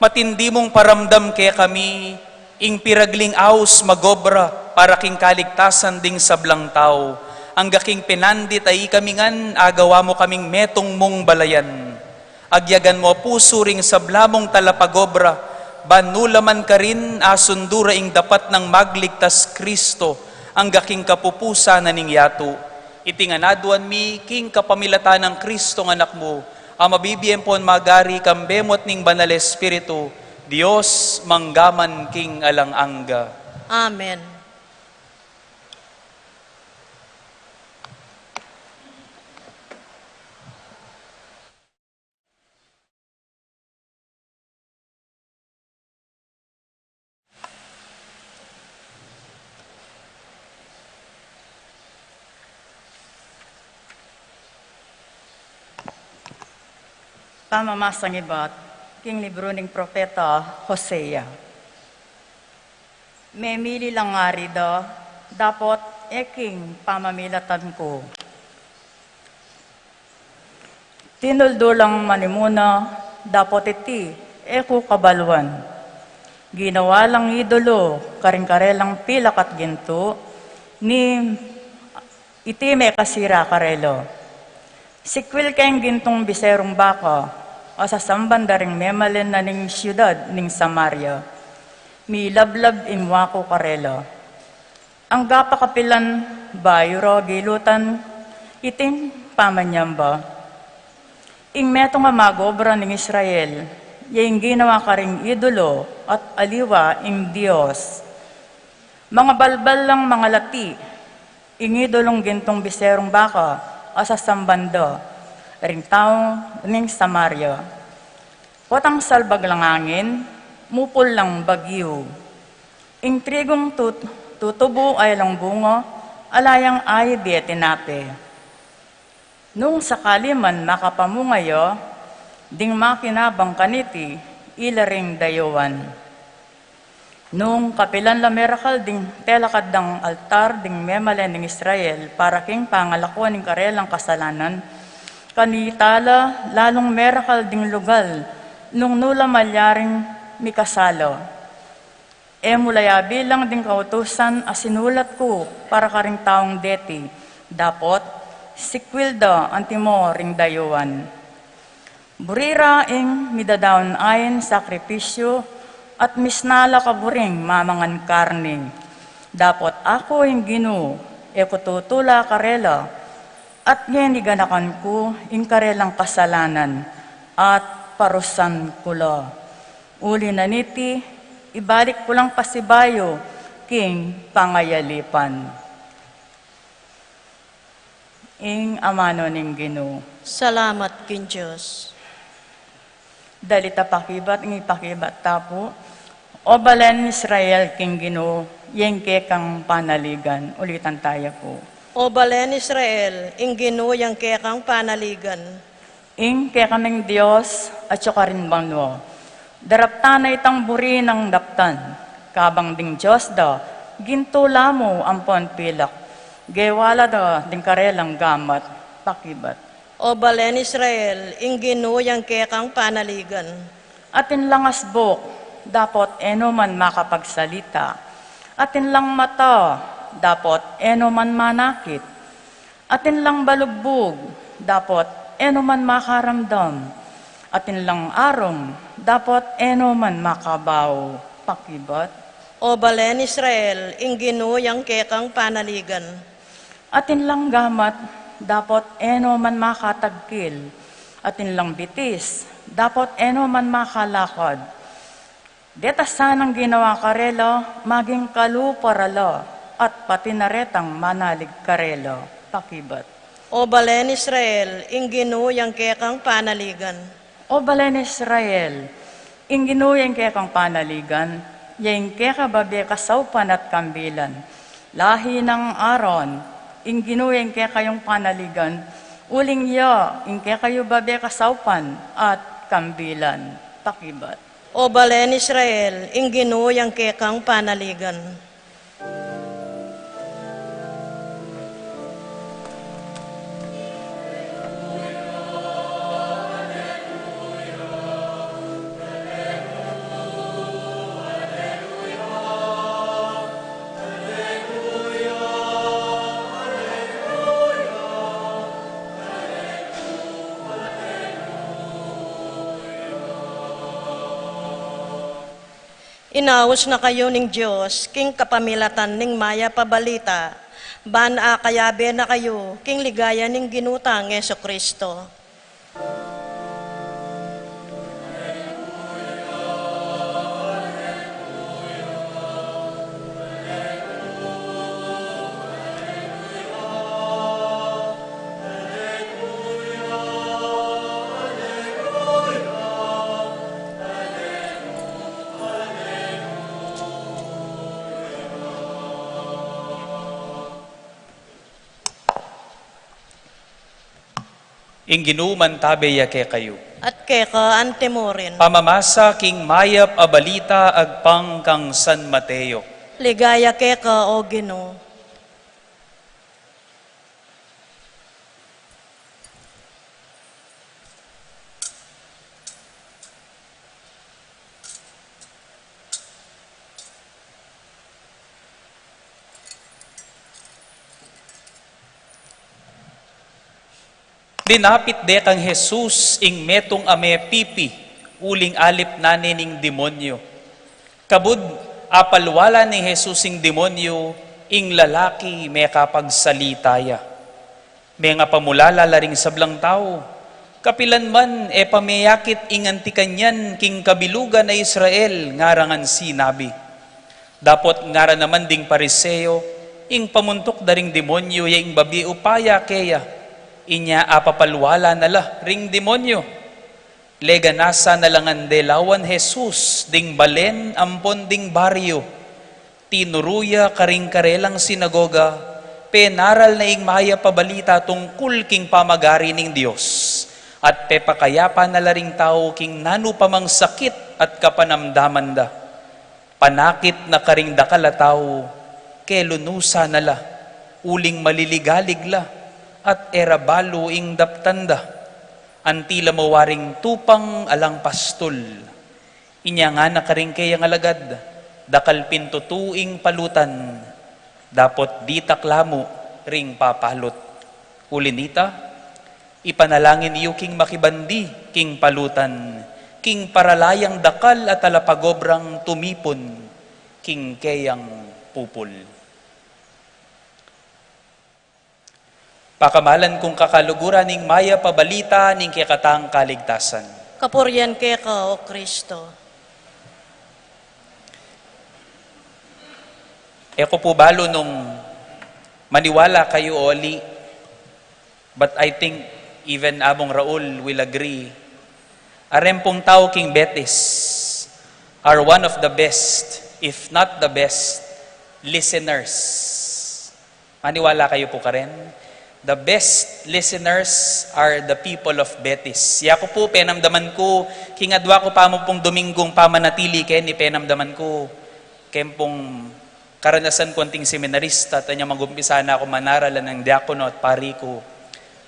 Matindi mung paramdam kekami ing piragling aus magobra para king kaligtasan ding sablang tau, angga king pinandit a ikami ngan agawa mu kaming metung mung balayan. Agyagan mu a pusu ring sabla mung talapagobra, ban nulaman karin asundu ra ing dapat nang magligtas Kristo, angga king kapupusan na ning yatu. Iti ngan aduan mi king kapamilatan nang Kristong Anak mu, a mabibie ampon magari kambe mu at ning Banal Espiritu, Dios, mangga man king alang angga. Amen. Pamamasang ibat king libru ning propeta Hosea. Memili lang ngari da, dapot e king pamamilatan ku. Tinuldu lang manimuna, dapot iti e ku kabaluan. Ginawa lang idolo karing karelang pilak at gintu, ni iti mekasira karela. Sikwil keng gintung biserung baka a sasamban da ring memalen na ning siudad ning Samaria. Milablab ing waku karela. Angga pa kapilan ba yu ra gilutan iting pamanyamba? Ing metung a magobra ning Israel, ya ing ginawa karing idolo at aliwa ing Dios. Mangabalbal lang mangalati ing idolung gintung biserung baka a sasamban da ring tau ning Samaria. Potang salbag lang angin, mupul lang bagyu. Ing trigung tut-, tutubu ay lang bunga, ala yang aib ya tinape. Nung sakali man makapamunga ya, ding makinabang kaniti, ila ring dayuan. Nung kapilan la merakal ding telakad dang altar ding memalen ning Israel para king pangalako ning karelang kasalanan, kanita la lalung merakal ding lugal nung nu la malyaring mikasala. E mu la ya bilang ding kautusan a sinulat ku para karing taung deti, dapot Sikwil da antimo ring dayuan. Buri ra ing midadaun ain sakripisyu, at misna la kaburing mamangan karne. Dapot aku ing Ginu, e ku tutula karela, at ngeni ganakan ku ing karelang kasalanan, at parusan ku la. Uli na niti, ibalik ku lang pasibayu king pangayalipan. Ing amanu ning Ginu. Salamat king Dios. Dali ta pakibat, ing ipakibat ta pu. O balen Israel, king Ginu, ing kekang panaligan. Ulitan taya pu. O balen Israel, ing Ginu, ing kekang panaligan. Ing kekaming Dios, atyu karin banua. Daraptan na itang buri nang daptan, kabang ding Dios da, gintu la mu ampon pilak, gewa la da ding karelang gamat, pakibat. O balen Israel, ing Ginu ing kekang panaligan. Atin lang asbuk, dapot e no man makapagsalita. Atin lang mata, dapot e no man manakit. Atin lang balugbug, dapot e no man makaramdam. Atin lang arung, dapot e no man makabau, pakibat. O balen Israel, ing Ginu ing kekang panaligan. Atin lang gamat, dapot e no man makatagkil. Atin lang bitis, dapot e no man makalakad. Deta sanang ginawa karela, maging kalupa ra la, at pati na retang manalig karela, pakibat. O balen Israel, ing Ginu ing kekang panaligan. O balen Israel, ing Ginu ing kekang panaligan, ya ing keka babe kasaupan at kambilan. Lahi nang Aaron, ing Ginu ing kekayung panaligan, uling ya ing kekayu babe kasaupan at kambilan, pakibat. O balen Israel, ing Ginu ing kekang panaligan. Inaus na kayu ning Dios king kapamilatan ning mayap a balita, ban akayabe na kayu king ligaya ning Ginu tang Jesu-Cristo. Ing Ginu mantabe ya kekayu. At keka antimurin. Pamamasa king mayap a balita agpang kang San Mateo. Ligaya keka, O Ginu. Linapit de kang Jesus ing metung a mepipi, uling alip na ne ning demonyu. Kabud, apalwala neng Jesus ing demonyu, ing lalaki mekapagsalita ya. Mengapamulala la ring sablang tau, kapilan man e pa meyakit ing anti kanyan king kabilugan a Israel, ngara ngan sinabi. Dapot ngara naman ding Pariseo, ing pamuntuk da ring demonyu ya ing babe upaya keya, inya apapalwala na la ring demonyu. Leganasa na la ngan delawan Jesus ding balen ampon ding baryu. Tinuru ya karing karelang sinagoga, penaral na ing mayap a balita tungkul king pamagari ning Dios, at pepakayapa na la ring tau king nanu pa mang sakit at kapanamdaman da. Panakit na karing dakal a tau, kelunusan na la, uling maliligalig la, at e ra balu ing daptan da. Anti la mawaring tupang alang pastul. Inya ngana karing keyang alagad, dakal pin tutu ing palutan, dapot ditak la mu ring papalut. Uli nita, ipanalangin yu king makibandi king palutan, king paralayang dakal a talapagobrang tumipun king keyang pupul. Pakamalan kung kakaluguran ning mayap a balita ning kekatang kaligtasan. Kapurian keka, O Kristo. E ku pu balu nung maniwala kayu o ali, but I think even Among Raul will agree. A reng pung tau king Betis are one of the best, if not the best, listeners. Maniwala kayu pu karen? The best listeners are the people of Betis. Yaku pu, penamdaman ku, king adwa ku pa mu pung Dominggung pamanatili keni, penamdaman ku, keng pung karanasan ku anting seminarista, at anyang mag-umpisa na ku manaralan ing diakono at pari ku,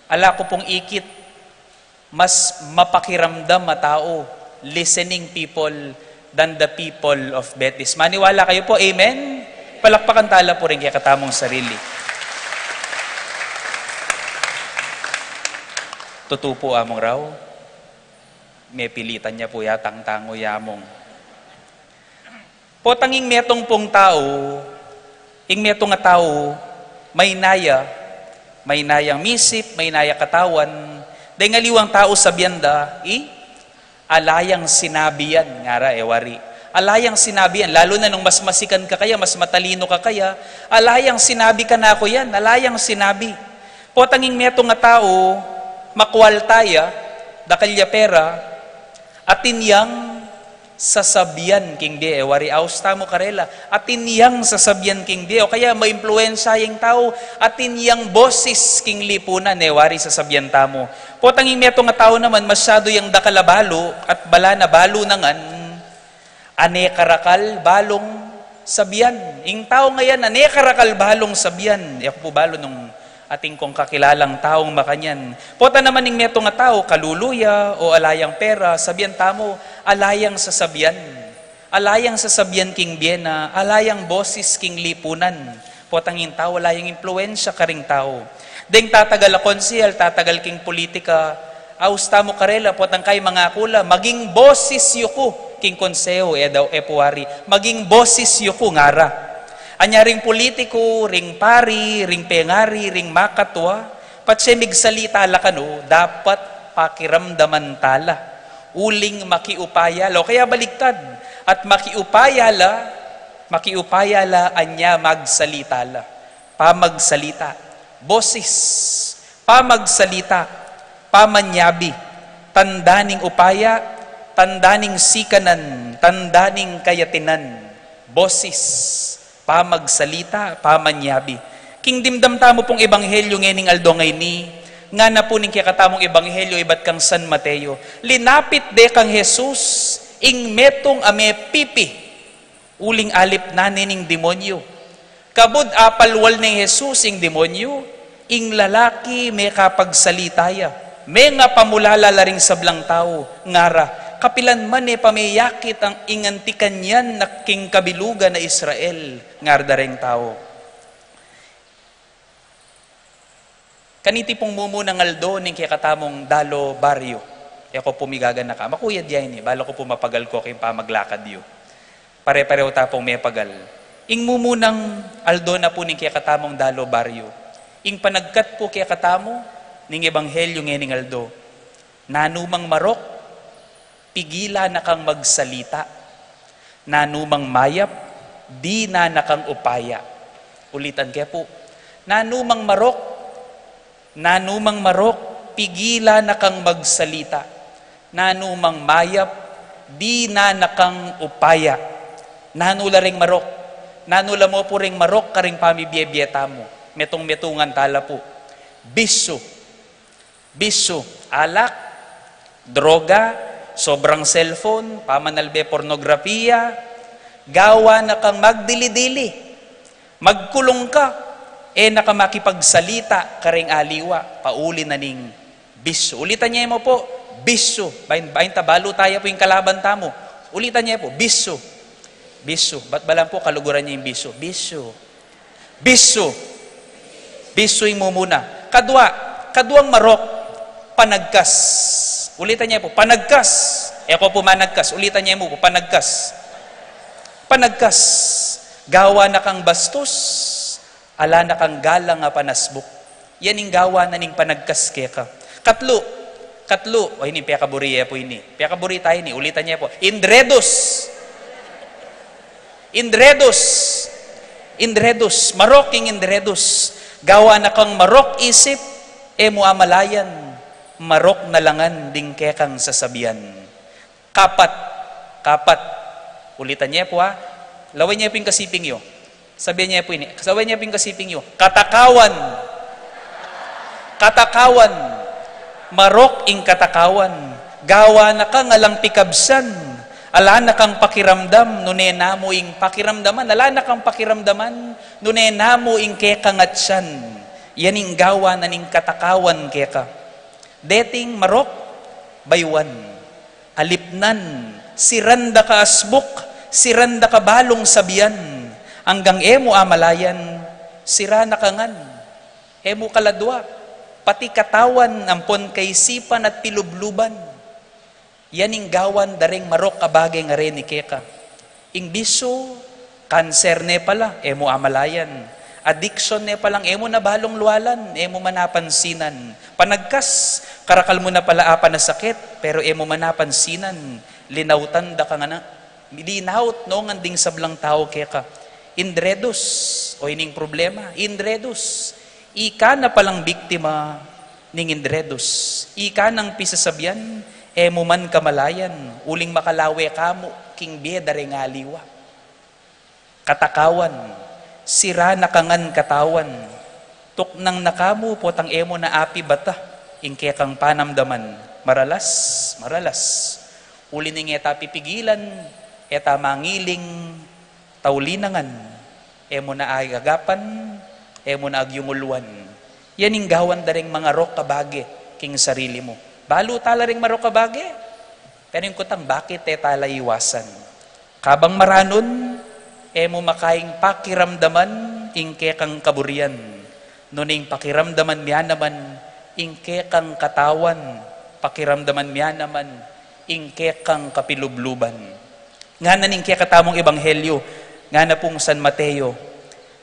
ala ku pung ikit, mas mapakiramdam a tau, listening people, than the people of Betis. Maniwala kayu pu, amen? Palakpakan tala pu ring kekatamung sarili. Tutu pu, Among Raul. Mepilitan ya pu yatang tangu ya, Among. Potang ing metung pung tau, ing metung a tau, maina ya, maina yang misip, maina ya katawan, deng aliwang tau sabian da, i, ala yang sinabi yan, ngara, e wari. Ala yang sinabi yan, lalu na nung mas masikan ka kaya, mas matalinu ka kaya, ala yang sinabi kanaku yan, ala yang sinabi. Potang ing metung a tau, makwalta ya, dakal ya pera, atin yang sasabian king bie, e wari, aus tamu karela, atin yang sasabian king bie, o kaya maimpluwensya yang tau, atin yang bosis king lipunan, e wari, sasabian tamu. Potang ing metung a tau naman, masyadu yang dakal a balu, at bala na balu na ngan, ane karakal balung sabian. Ing tau ngayan, ane karakal balung sabian. Yaku pu balu nung atin kung kakilalang taung makanyan. Pota naman ing metung a tau, kalulu ya, o ala yang pera, sabian tamu, ala yang sasabian. Ala yang sasabian king bie na, ala yang bosis king lipunan. Potang ing tau, ala yang impluwensya karing tau. Deng tatagal a konsehal, tatagal king pulitika, aus tamu karela, potang kay mangaku la, maging bosis yu ku king konseho, e daw, e pu wari, maging bosis yu ku, ngara. Anya ring pulitiku, ring pari, ring pengari, ring makatwa, patse migsalita la kanu, dapat pakiramdaman tala. Uling makiupaya la, o kaya baliktad, at makiupaya la, makiupaya la, anya magsalita la. Pamagsalita, bosis, pamagsalita, pamanyabi, tanda ning upaya, tanda ning sikanan, tanda ning kayatinan, bosis, pamagsalita, pamanyabi. King dimdam tamu pung ebanghelyo ngening aldo ngeni, ngana pu ning kekatamung ebanghelyo ibat kang San Mateo, linapit de kang Jesus ing metung a mepipi, uling alipnan ne ning demonyo. Kabud apalwal neng Jesus ing demonyo, ing lalaki mekapagsalita ya, mengapamulala la ring sablang tau, ngara, kapilan man e pa meyakit ing anti kanyan king kabilugan a Israel, ngara da reng tau. Kaniti pung mumunang aldo ning kekatamung Dalo Barrio. E ku pu migaganaka. Makuyad ya ini, balu ku pu mapagal ku king pamaglakad yu. Pare-pareho ta pung mepagal. Ing mumunang aldo na pu ning kekatamung Dalo Barrio. Ing panagkat pu kekatamu ning ebanghelyo ngening aldo. Nanu mang marok, pigilan na kang magsalita. Nanu mang mayap, dinan na kang upaya. Ulitan ke pu. Nanu mang marok, nanu mang marok, pigilan na kang magsalita. Nanu mang mayap, dinan na kang upaya. Nanu la ring marok? Nanu la mu pu ring marok karing pamibie-bie tamu? Metung-metungan tala pu. Bisyu. Bisyu, alak, droga, sobrang cellphone, pamanalbe pornografiya, gawan na kang magdili-dili, magkulung ka, e na ka makipagsalita karing aliwa, pauli na ning bisyu. Ulitan ye mu pu, bisyu. Bain, bain ta balu taya pu ing kalaban tamu. Ulitan ye pu, bisyu. Bisyu. Bat balamu pu kaluguran ye ing bisyu? Bisyu. Bisyu. Bisyu ing mumuna. Kadwa, Kaduang marok, panagkas. Ulitan ye pu, panagkas. E ko pu managkas, ulitan ye mu pu, panagkas. Panagkas. Gawa na kang bastus, ala na kang galang a panasbuk. Yan ing gawa na ning panagkas keka. Katlu, katlu, o ini, pekaburi ye pu ini. Pekaburi tamu ini, ulitan ye pu. Indredus. Indredus. Indredus. Marok ing indredus. Gawa na kang marok isip, e mu amalayan, marok na la ngan ding kekang sasabian. Kapat. Kapat. Ulitan ye pu, ha. Lawen ye pu ing kasiping yu. Sabian ye pu ini. Sabian ye pu ing kasiping yu. Katakawan. Katakawan. Marok ing katakawan. Gawa na kang alang pikabsan. Ala na kang pakiramdam, nune na mu ing pakiramdaman. Ala na kang pakiramdaman, nune na mu ing kekang atsan. Yan ing gawa na ning katakawan keka. Deting marok, baywan. Alipnan, siran da ka asbuk, siran da ka balung sabian, anggang e mu amalayan, sira na ka ngan. E mu kaladua, pati katawan ampon kaisipan at pilubluban. Yan ing gawan da reng marok a bage ngeni keka. Ing bisyu, kanser ne pala, e mu amalayan. Addiction ne palang e mu na balung lualan, e mu manapansinan. Panagkas, karakal mu na pala apan a sakit, pero e mu manapansinan. Linautan da ka ngana. Linaut no ngan ding sablang tau keka. Indredus, o ining problema, indredus. Ika na palang biktima ning indredus. Ika nang pisasabian, e mu man kamalayan, uling makalawe ka mu king bie da reng aliwa. Katakawan, sira na ka ngan katawan. Tuknang na ka mu, potang e mu na apibata ing kekang panamdaman. Maralas, maralas. Uli ning e ta pipigilan, e ta mangiling, tauli na ngan, e mu na agagapan, e mu na agyunguluan. Yan ing gawan da reng mangarok a bage king sarili mu. Balu tala reng marok a bage, pero ing kutang bakit e tala iwasan? Kabang maranun, e mu makaing pakiramdaman ing kekang kaburian. Nune ing pakiramdaman mi ya naman ing kekang katawan, pakiramdaman mi ya naman ing kekang kapilubluban. Ngana ning kekatamung ebanghelyo, ngana pung San Mateo,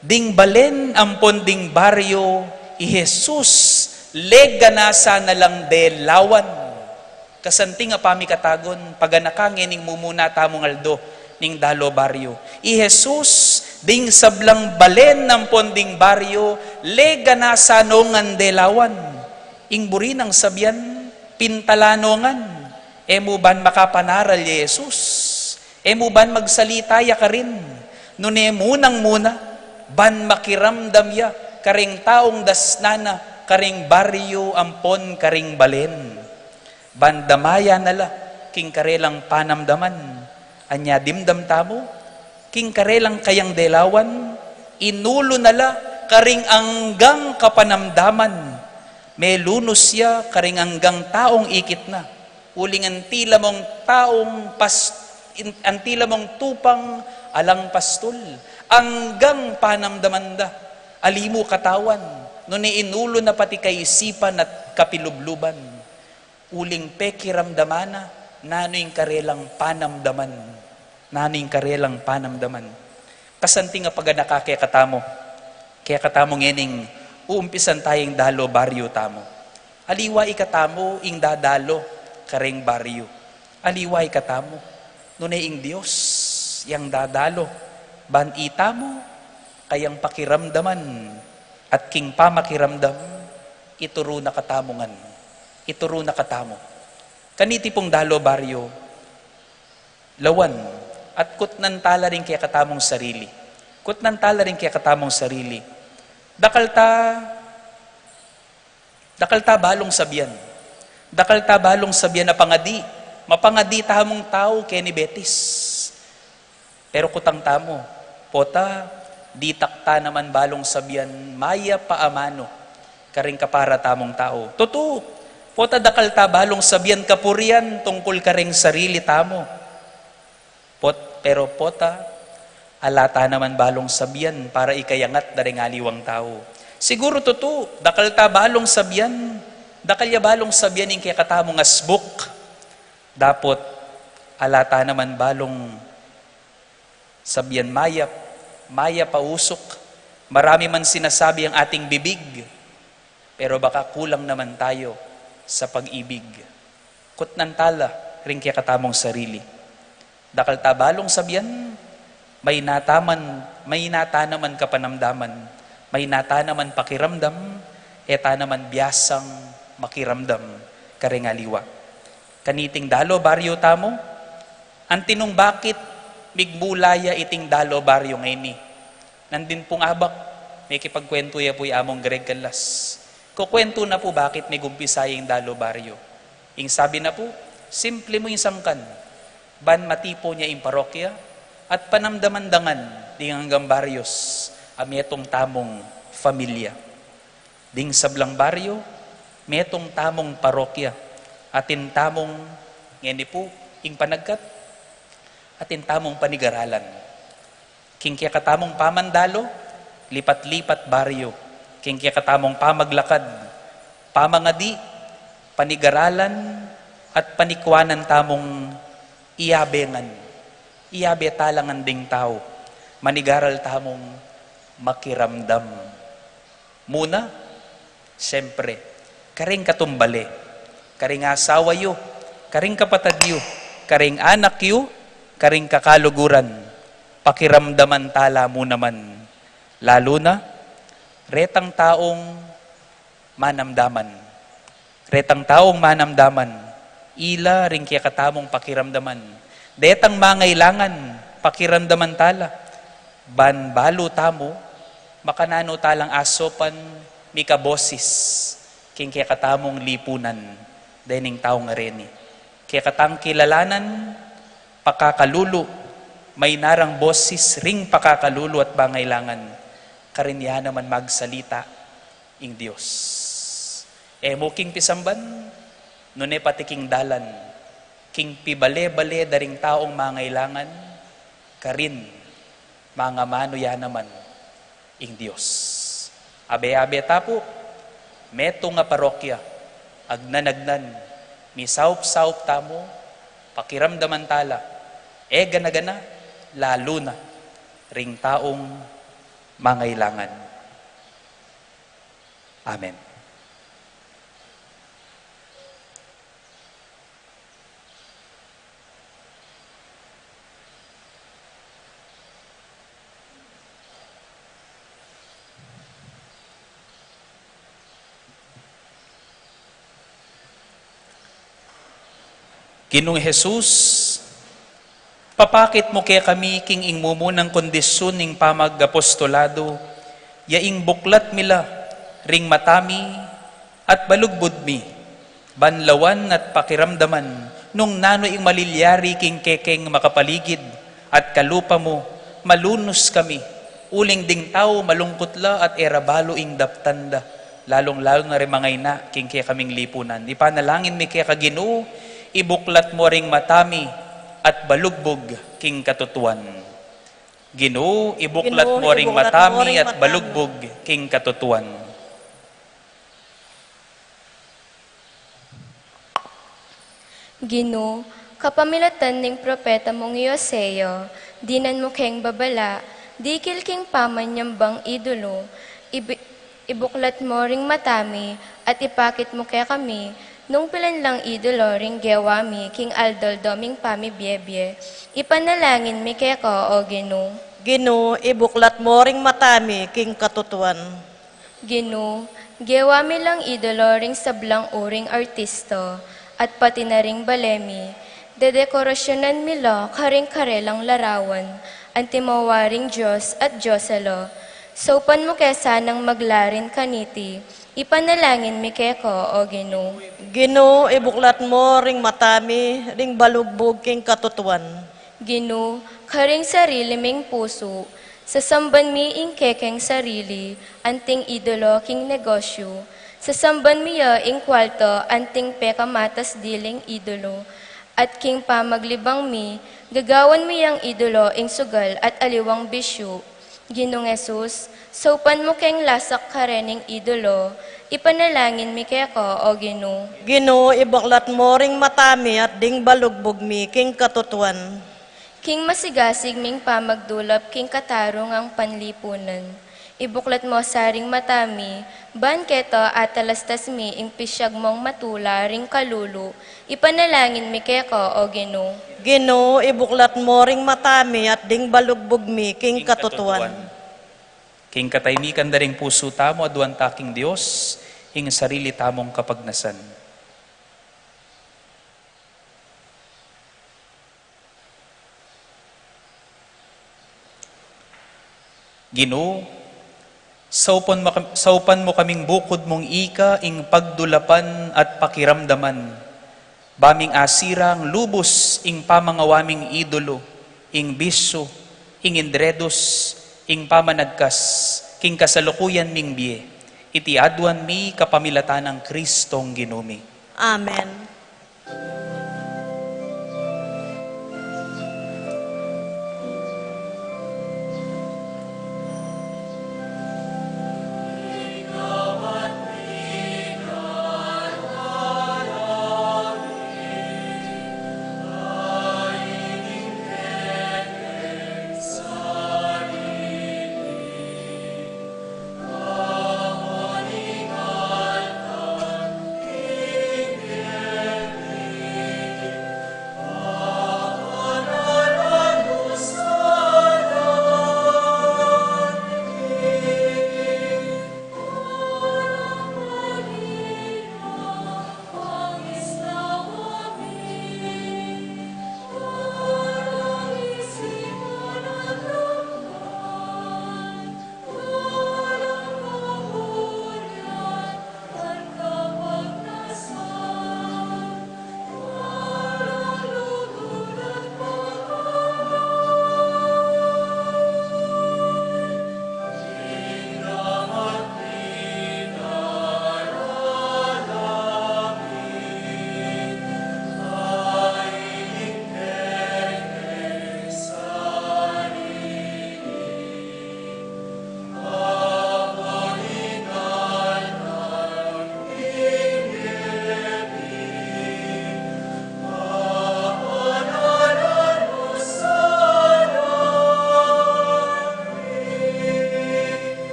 ding balen ampon ding baryo i Jesus leganasan na lang delawan. Kasanting a pamikatagun, paganaka ngening mumuna tamung aldo ning dalo baryo. I Jesus, ding sablang balen ampon ding baryo, leganasan no ngan delawan. Ing buri nang sabian, pintalan no ngan. E mu ban makapanaral ya i Jesus. E mu ban magsalita ya karin. Nune munang muna, ban makiramdam ya kareng taung dasnan na, kareng baryo ampon kareng balen. Ban damayan na la king karelang panamdaman. Anya dimdam tamu, king karelang kayang delawan, inulu na la karing anggang kapanamdaman. Melunus ya karing anggang taung ikit na. Uling anti la mung taung pas-, in-, anti la mung tupang alang pastul. Anggang panamdaman da. Ali mu katawan, nune inulu na pati kaisipan at kapilubluban. Uling pekiramdaman na, nanu ing karelang panamdaman. Nanu ing karelang panamdaman. Kasanting a paganaka kekatamu. Kekatamu ngening uumpisan tayang dalo baryo tamu. Aliwa ikatamu ing dadalo kareng baryo. Aliwa ikatamu. Nune ing Dios yang dadalo. Ban itamu, kayang pakiramdaman. At king pamakiramdam, ituru na katamu ngan. Ituru na katamu. Kaniti pung dalo baryo, lawan, at kutnan tala ring kekatamung sarili. Kutnan tala ring kekatamung sarili. Dakal ta, dakal ta balung sabian. Dakal ta balung sabian a pangadi. Mapangadi tamung tau keni Betis. Pero kutang tamu, pota, ditak ta naman balung sabian mayap a amanu karing kapara tamung tau. Tutu, pota dakal ta balung sabian kapurian tungkul karing sarili tamu. Pot-, pero pota, ala ta naman balung sabian para ikayangat da ring aliwang tau. Siguru tutu, dakal ta balung sabian, dakal ya balung sabian ing kekatamung asbuk. Dapot, ala ta naman balung sabian mayap, mayap a usuk, marami man sinasabi ang ating bibig, pero baka kulang naman tayo sa pag-ibig. Kutnan tala ring kekatamung sarili. Dakal ta balung sabian, maynata man, maynata naman kapanamdaman, maynata naman pakiramdam, e ta naman biasang makiramdam karing aliwa. Kaniting dalo baryo tamu, anti nung bakit migmula ya iting dalo baryo ngeni. Nandin pung abak, mekipagkwentu ya pu i Among Greg Canlas. Kukwentu na pu bakit migumpisa ya ing dalo baryo. Ing sabi na pu, simple mu ing sangkan, ban matipun ya ing parokya, at panamdaman da ngan ding anggang baryos a metung tamung familia. Ding sablang baryo, metung tamung parokya, atin tamung, ngeni pu, ing panagkat, atin tamung panigaralan. King kekatamung pamandalo, lipat-lipat baryo. King kekatamung pamaglakad, pamangadi, panigaralan, at panikuanan tamung iyabe ngan. Iyabe tala ngan ding tau. Manigaral tamung makiramdam. Muna, siyempre, karing katumbale, karing asawa yu, karing kapatad yu, karing anak yu, karing kakaluguran, pakiramdaman tala mu naman. Lalu na, retang taung manamdaman. Retang taung manamdaman, ila ring kekatamung pakiramdaman. Detang mangailangan, pakiramdaman tala. Ban balu tamu, makananu talang asopan, mikabosis, king kekatamung lipunan, dening taung areni. Kekatang kilalanan, pakakalulu, maynarang bosis ring pakakalulu at mangailangan, karin ya naman magsalita ing Dios. E mu king pisamban, nune pati king dalan, king pibale-bale da ring taung mangailangan, karin mangamanu ya naman ing Dios. Abe-abe ta pu, metung a parokya, agnan-agnan, misaup-saup tamu, pakiramdaman tala, e gana-gana, lalu na ring taung mangailangan. Amen. Ginung Jesus, papakit mu kekami king ing mumunang kondisyon ning pamag-apostolado, ya ing buklat mi la ring mata mi at balugbud mi, ban lawan at pakiramdaman nung nanu ing malilyari king kekeng makapaligid at kalupa mu, malunus kami, uling ding tau malungkut la at e ra balu ing daptan da, lalung-lalu na ring mangaina king kekaming lipunan. Ipanalangin mi keka Ginu, ibuklat mu ring mata mi at balugbug king katutuan. Ginu, ibuklat Ginu, mu ring ibuklat mata mu mi ring at mata mi. Balugbug king katutuan. Ginu, kapamilatan ning propeta mung i Hosea, dinan mu keng babala, dikil king pamanyambang idolo, ibi-, ibuklat mu ring mata mi, at ipakit mu kekami, nung pilan lang idolo ring gewa mi, king aldo-aldo ming pamibiebie. Ipanalangin mi keka, o Ginu. Ginu, ibuklat mu ring mata mi, king katutuan. Ginu, gewa mi lang idolo ring sablang uring artista, at pati na ring bale mi, dedekorasyonan mi la karing karelang larawan, anti mawa ring Dios at Diosa la. Saupan mu ke sanang maglarin kaniti, ipanalangin mi keka, o Ginu. Ginu, ibuklat mu ring mata mi, ring balugbug king katutuan. Ginu, karing sarili ming pusu, sasamban mi ing kekeng sarili, anting idolo king negosyu, sasamban mi ya ing kwalta, anting pekamatas diling idolo, at king pamaglibang mi, gagawan mi yang idolo ing sugal at aliwang bisyu, Ginung Jesus, saupan mu keng lasak karening idolo, ipanalangin mi keka, O Ginu. Ginu, ibuklat mu ring mata mi at ding balugbug mi king katutuan. King masigasig ming pamagdulap king katarungang panlipunan, ibuklat mu sa ring mata mi, ban keta atalastas mi ing pisyag mung matula ring kalulu, ipanalangin mi keka, O Ginu. Ginu, ibuklat mu ring mata mi at ding balugbug mi king katutuan. King katahimikan da ring pusu tamu, aduan ta king Dios ing sarili tamung kapagnasan. Ginu, saupan mu kam-, saupan mu kaming bukud mung ika ing pagdulapan at pakiramdaman, ba ming asirang lubus ing pamangawa ming idolo, ing bisyu, ing indredus, ing pamanagkas, king kasalukuyan ming bie. Iti aduan mi kapamilatan nang Kristong Ginu mi. Amen.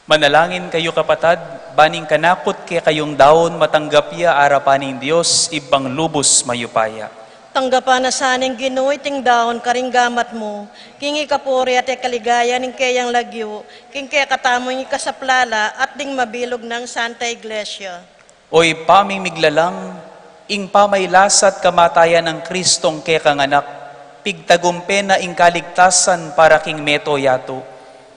Manalangin kayu, kapatad, ban ing kanakut kekayung daun matanggap ya arapan ning Dios, Ibpang lubus mayupaya. Tanggapan na sa ning Ginu iting daun karing gamat mu, king ikapuri at ikaligaya ning keyang lagyu, king kekatamung ikasaplala at ding mabilug nang Santa Iglesia. O Ibpa ming miglalang, ing pamagkasakit at kamatayan nang Kristong kekang Anak, pigtagumpe na ing kaligtasan para king mabilug a yatu.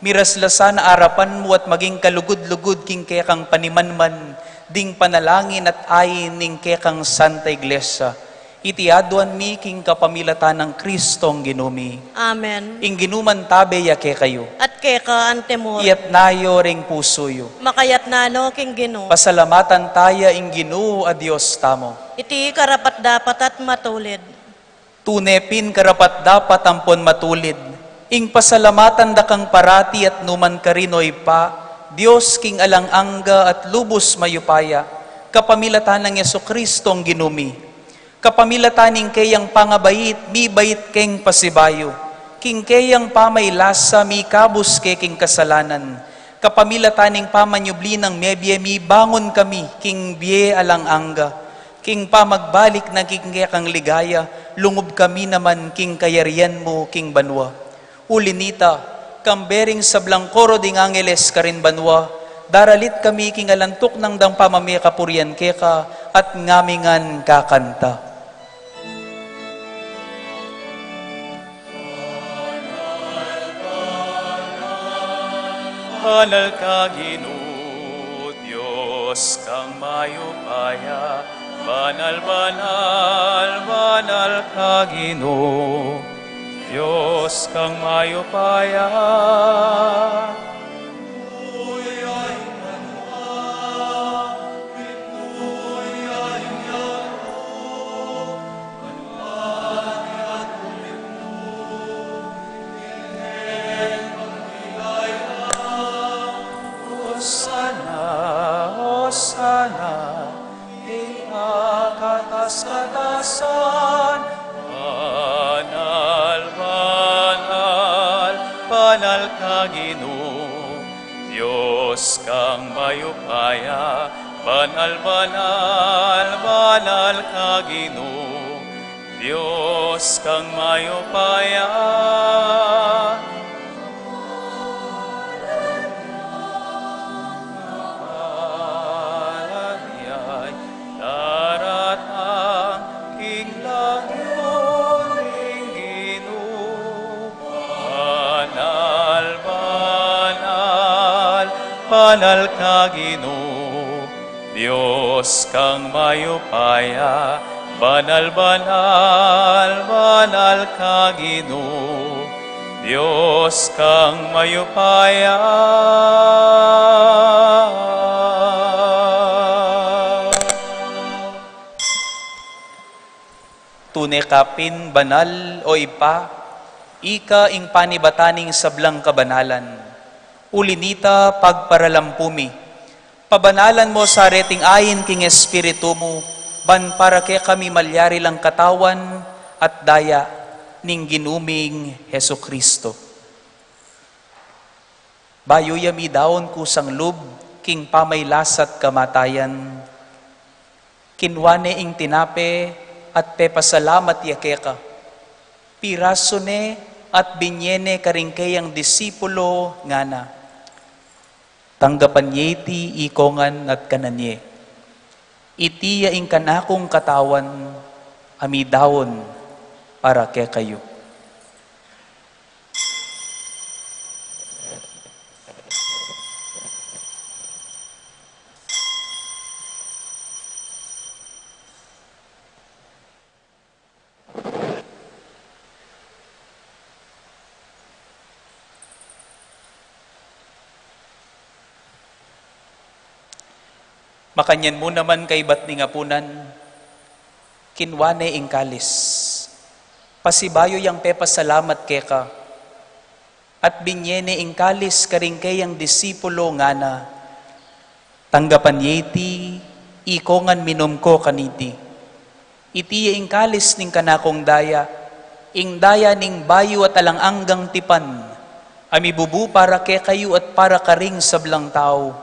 Miras la sana arapan mu at maging kalugud-lugud king kekang panimanman, ding panalangin at ain ning kekang Santa Iglesia. Iti aduan mi king kapamilatan nang Kristong Ginu mi. Amen. Ing Ginu mantabe ya kekayu. At keka antimurin. Itas yu ring pusu yu. Makaitas no king Ginu. Pasalamatan taya ing Ginu a Dios tamu. Iti karapat-dapat at matulid. Tune pin karapat-dapat ampon matulid ing pasalamatan da kang parati at nukarin man, O Ibpa, Dios king alang angga at lubus mayupaya, kapamilatan nang Jesukristong Ginu mi. Kapamilatan ning keyang pangabait, mibait keng pasibayu. King keyang pamaglasa, mikabus ke king kasalanan. Kapamilatan ning pamanyubli nang mebie, mibangun kami king bie alang angga. King pamagbalik na king kekang ligaya, lungub kami naman king kayarian mu king banua. Uli na nita, kambe ring sablang koro ding angeles karin banua, daralit kami king alang tuknang dang pamamie kapurian keka, at ngami ngan kakanta. Banal ka Ginu, Dios kang mayupaya, banal, banal, banal ka Ginu. Dios kang mayupaya. Hosana, Hosana, king kataskatasan. Banal, banal, banal ka Ginu, Dios kang mayupaya, banal, banal, banal ka Ginu, Dios kang mayupaya. Daratang king lagyu ning Ginu. Banal, banal, banal ka Ginu, Dios kang mayupaya. Banal, banal, banal ka Ginu, Dios kang mayupaya. Tune ka pin banal, O Ibpa, ika ing panibatan ning sablang kabanalan. Uli na nita, pagparalampu mi, pabanalan mo sa reting ain king Espiritu mu, ban para kekami malyari lang Katawan at Daya ning Ginu ming Jesucristo. Bayu ya midaun kusang lub king pamagkasakit at kamatayan, kinua ne ing tinape at pepasalamat ya keka. Pirasu ne at binie ne karing keyang disipulo, ngana: Tanggapan ye iti ikongan at kanan ye. Iti ya ing kanakung Katawan a midaun para kekayu. Makanyan mu naman kaibat ning apunan, kinua ne ing kalis. Pasibayu yang pepasalamat keka, at binie ne ing kalis karing keyang disipulo, ngana: Tanggapan ye iti ikongan, minum ko kaniti. Iti ya ing kalis ning kanakung daya, ing daya ning bayu at alang anggang tipan, a mibubu para kekayu at para karing sablang tau,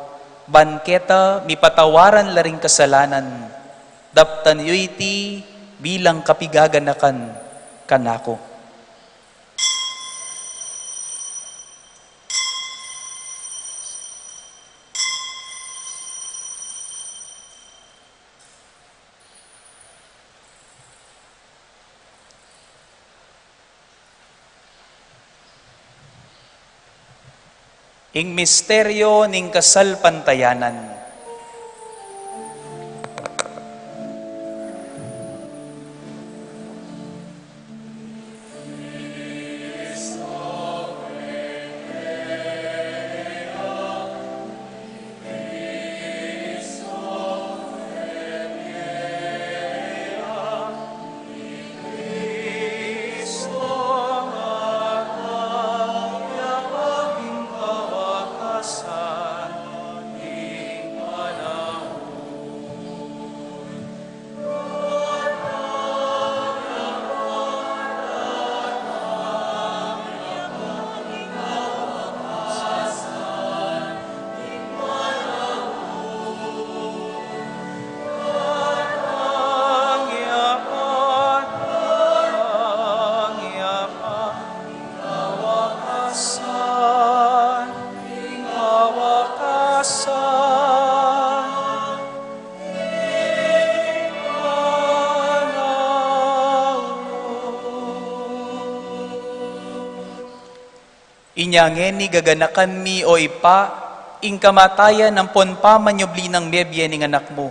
ban keta mipatawaran la ring kasalanan. Daptan yu iti bilang kapigaganakan kanaku. Ing misteryo ning kasalpantayanan. Inya ngeni gaganakan mi, o Ibpa, ing kamatayan ampon pamanyubli nang mebie ning Anak mu.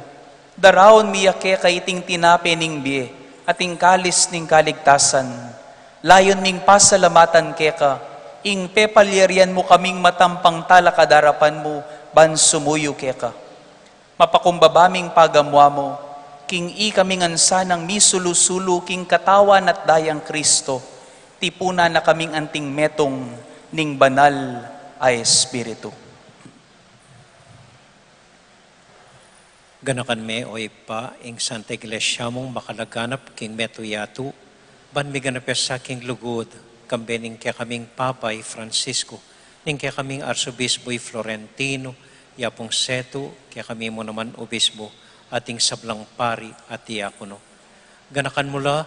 Daraun mi ya keka iting tinape ning bie at ing kalis ning kaligtasan. Layun ming pasalamatan keka ing pepalyarian mu kaming matampang talakad king arapan mu ban sumuyu keka. Mapakumbaba ming pagamu-amu king ikami ngan sanang misulu-sulu king katawan at dayang Kristo, tipunan na kaming anting metung ning Banal a Espiritu. Ganakan me, o Ibpa, ing Santa Iglesia mung makalaganap king metung yatu, ban miganap ya sa king lugud, kambe ning kekaming Papa i Francisco, ning kekaming Arsobisbu i Florentino, yapung setu, kekami mu naman obisbu, at ing sablang pari at diakono. Ganakan mu la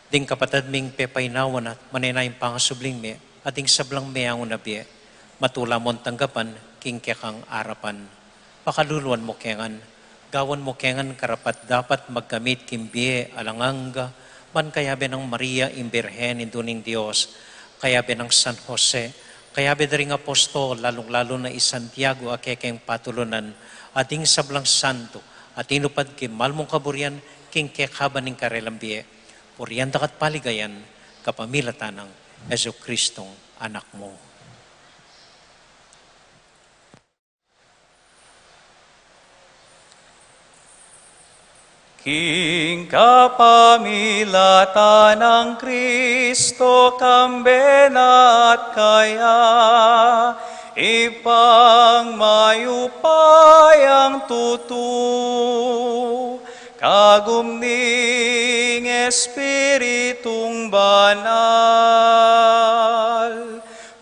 ding kapatad ming pepainawa na at manenaya ing pangasubling mie, at ding sablang meangu na bie, matula mung tanggapan king kekang arapan. Pakaluluan mu ke ngan, gawan mu ke ngan karapat-dapat magkamit king bie alang angga, ban kayabe nang Maria ing Birhen, Indu ning Dios, kayabe nang San Jose, kayabe da ring apostol, lalung-lalu na i Santiago a kekeng patulunan, at ding sablang santo a tinupad king mal mung kaburian king kekaban ning karelang bie. Purian da ka at paligayan kapamilatan nang Jesucristong Anak mu. King kapamilatan nang Kristo, kambe na at kaya, Ibpang mayupayang tutu, kagum ning Espiritung Banal,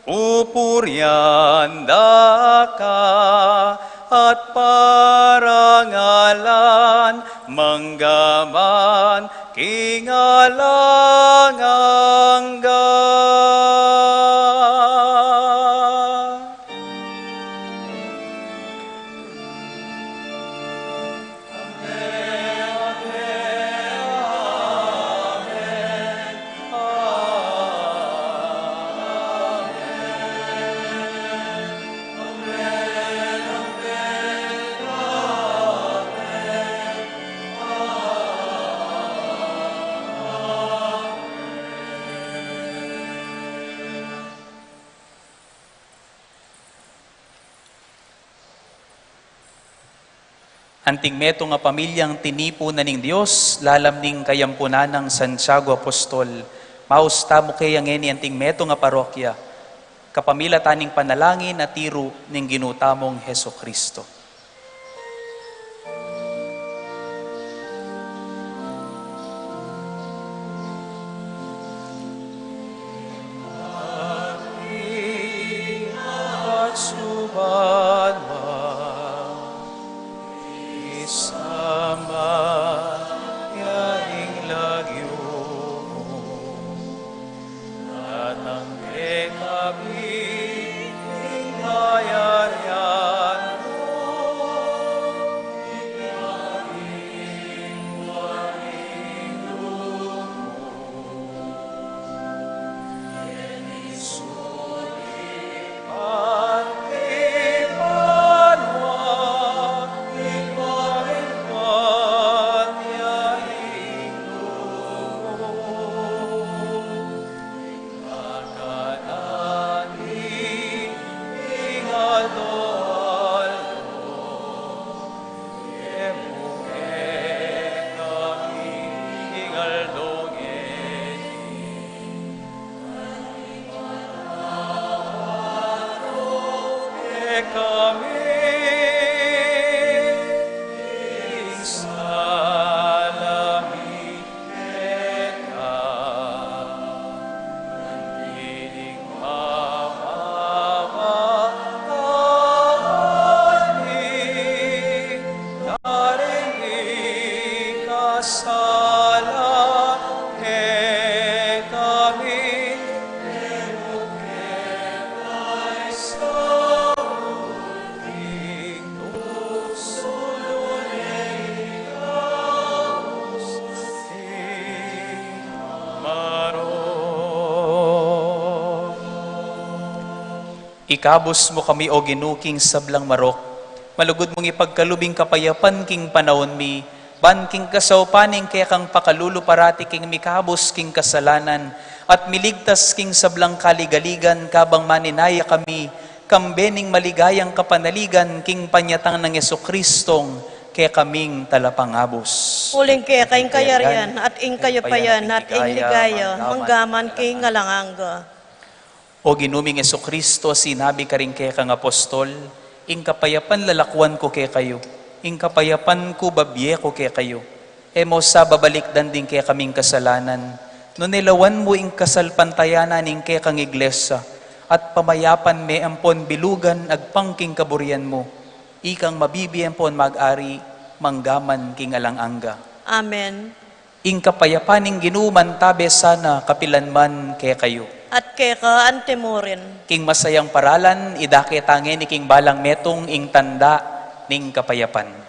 pupurian da ka at parangalan manggaman king alang angga. Anting metung a pamilyang tinipu na ning Dios, lalam ning kayampunan nang Santiago Apostol, maus tamu ke ya ngeni anting metung a parokya, kapamilatan ning panalangin a tiru ning Ginu tamung Jesucristo. At subanwa, isama, ya Aldong e, kami salami keka, Ikabus mu kami, O Ginu, king sablang marok. Malugud mung ipagkalub ing kapayapan king panaun mi, ban king kasaupan ning kekang pakalulu parati king mikabus king kasalanan, at miligtas king sablang kaligaligan, kabang maninaya kami, kambe ning maligayang kapanaligan king panyatang nang Jesucristong kekaming Talapangabus. Uling keka ing kayarian, at ing kayupayan, at ing ligaya, manggaman king alang angga. O Ginu ming Jesucristo, sinabi karing kekang apostol, "Ing kapayapan lalakuan ku kekayu, ing kapayapan ku babie ku kekayu." E mu sa babalikdan ding kekaming kasalanan, nune lawan mu ing kasalpantayanan ning kekang iglesia, at pamayapan me ampon bilugan agpang king kaburian mu, ikang mabibie ampon mag-ari, manggaman king alang angga. Amen. Ing kapayapan ning Ginu mantabe sana kapilan man kekayu. At keka anti mu rin. King masayang paralan, idake ta ngeni king balang metung ing tanda ning kapayapan.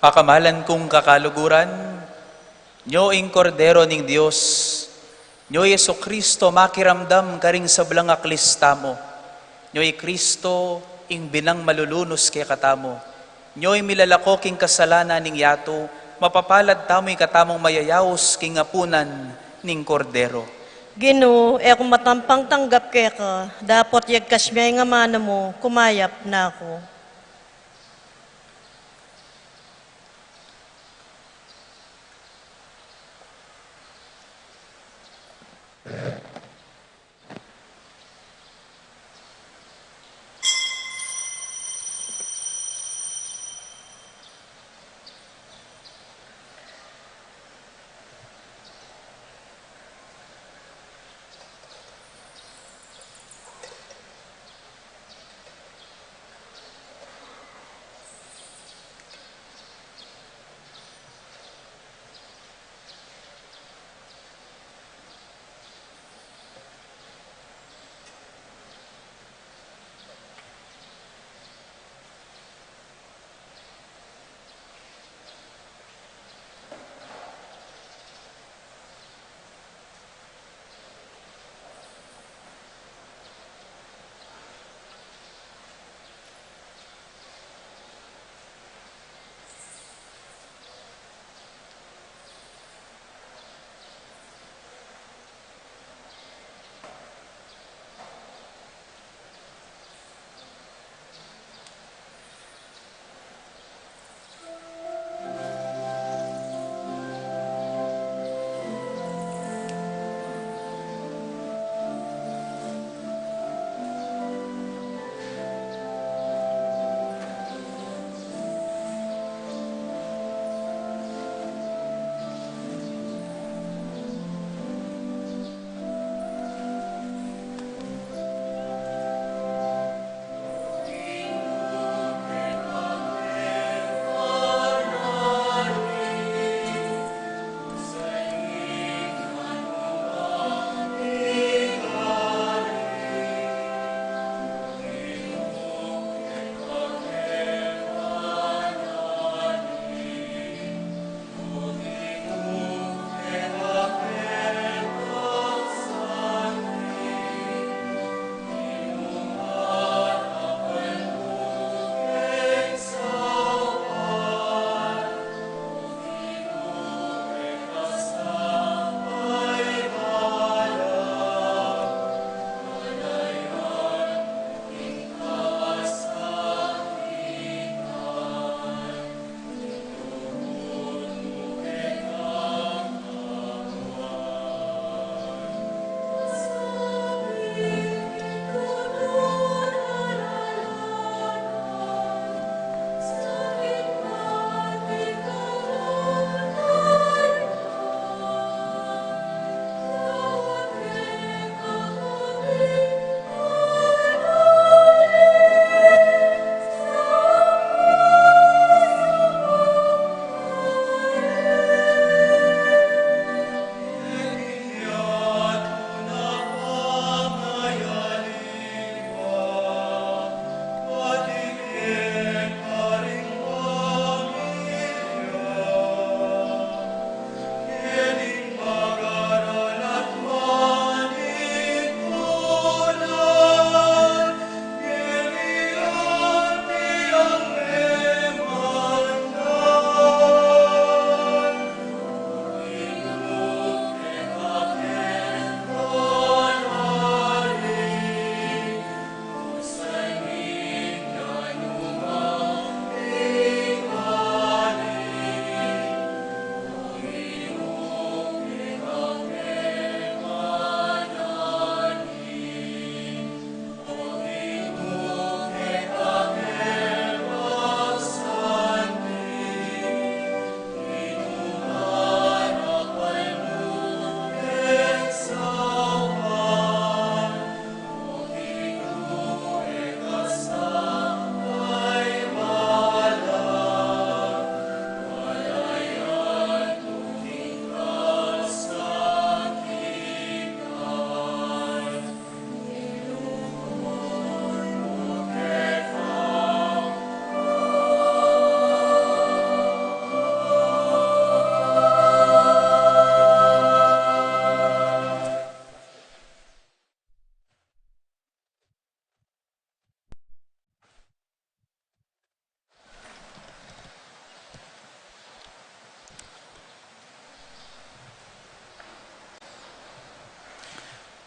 Pakamalan kung kakaluguran, nyo ing Kordero ning Dios, nyo i Jesucristo makiramdam karing sablang aklis tamu, nyo i Cristo ing binang malulunus kekatamu, nyo i milalako king kasalanan ning yatu, mapapalad tamu ing katamung mayayaus king apunan ning Kordero. Ginu, e ku matampang tanggap keka, dapot yagkas me ing amanu mu, kumayap na ku.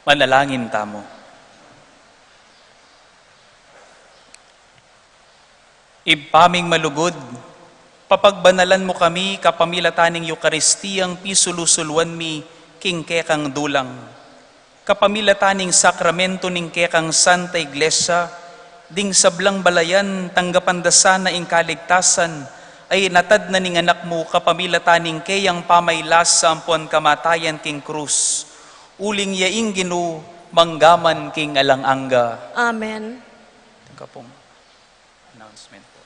Manalangin tamu. Ibpa ming malugud, papagbanalan mu kami kapamilatan ning Eukaristiyang pisulu-suluan mi king kekang dulang. Kapamilatan ning sakramento ning kekang Santa Iglesia, ding sablang balayan tanggapan da sana ing kaligtasan a inatad na ning Anak mu kapamilatan ning keyang pamaylasa ampon kamatayan king krus. Uling ya ing Ginu manggaman king alang angga. Amen. Tingka pung announcement po.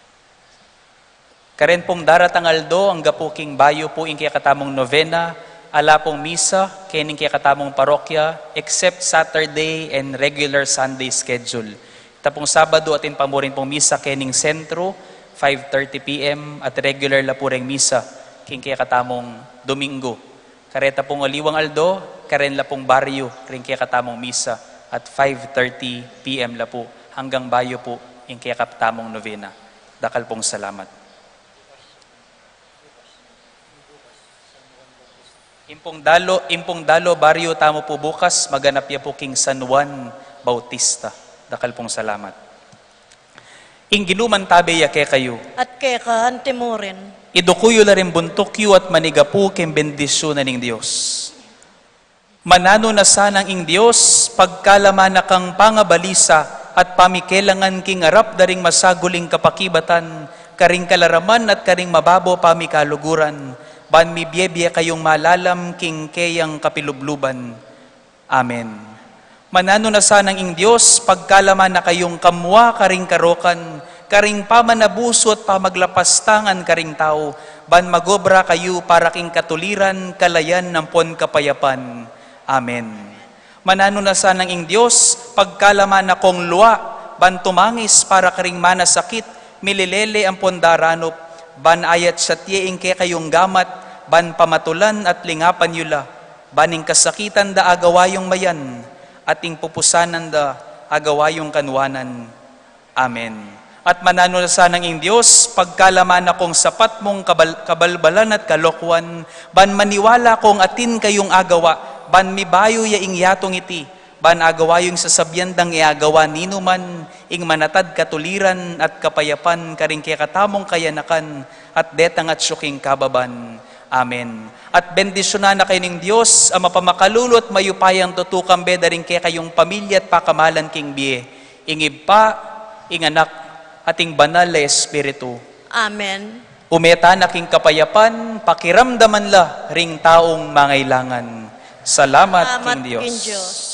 Karen pung daratang aldo, angga pu king bayu pu ing kekatamung novena, ala pung misa keng kekatamung parokya, except Saturday and regular Sunday schedule. Ita pung Sabado, atin pa mu rin pung misa keng sentro, five thirty P M, at regular la pu ring misa king kekatamung Domingo. Kareta pung aliwang aldo, karen la pung baryu ring kekatamung misa at five thirty P M la pu, anggang bayu pu ing kekatamung novena. Dakal pung salamat. Ing pung dalo, ing pung dalo baryu tamu pu bukas, maganap ya pu king San Juan Bautista. Dakal pung salamat. Ing Ginu mantabe ya kekayu. At keka anti mu rin. Iduku yu la ring buntuk yu at manigapu king bendisyunan ning Dios. Mananu na sanang ing Dios, pagkalaman na kang pangabalisa at pamikelangan king arap da ring masaguling kapakibatan, karing kalaraman at karing mababo pamikaluguran, ban mibie-bie kayung malalam king keyang kapilubluban. Amen. Mananu na sanang ing Dios, pagkalaman na kayung kamua karing karokan, karing pamanabusu at pamaglapastangan karing tau, ban magobra kayu para king katuliran, kalayan, ampon kapayapan. Amen. Mananu na sanang ing Dios, pagkalaman na kong lua, ban tumangis para karing manasakit, mililele ampon daranup, ban ayat satye ing kekayung gamat, ban pamatulan at lingapan yu la, ban ing kasakitan da agawa yung mayan, at ing pupusanan da agawa yung kanwanan. Amen. At mananu na sanang ing Dios, pagkalaman na kong sapat mung kabal-, kabalbalan at kalokuan, ban maniwala kong atin kayung agawa, ban mibayu ya ing yatung iti, ban agawa yung sasabian dang e agawa ninuman, ing manatad katuliran at kapayapan karing kekatamung kayanakan, at detang atsu king kababan. Amen. At bendisyunan na kayu ning Dios, a mapamakalulu at mayupayang tutu kambe da ring kekayung pamilya at pakamalan king bie, ing Ibpa, ing Anak, at ing Banal a Espiritu. Amen. Ume tana king kapayapan, pakiramdaman la ring taung mangailangan. Salamat king Dios.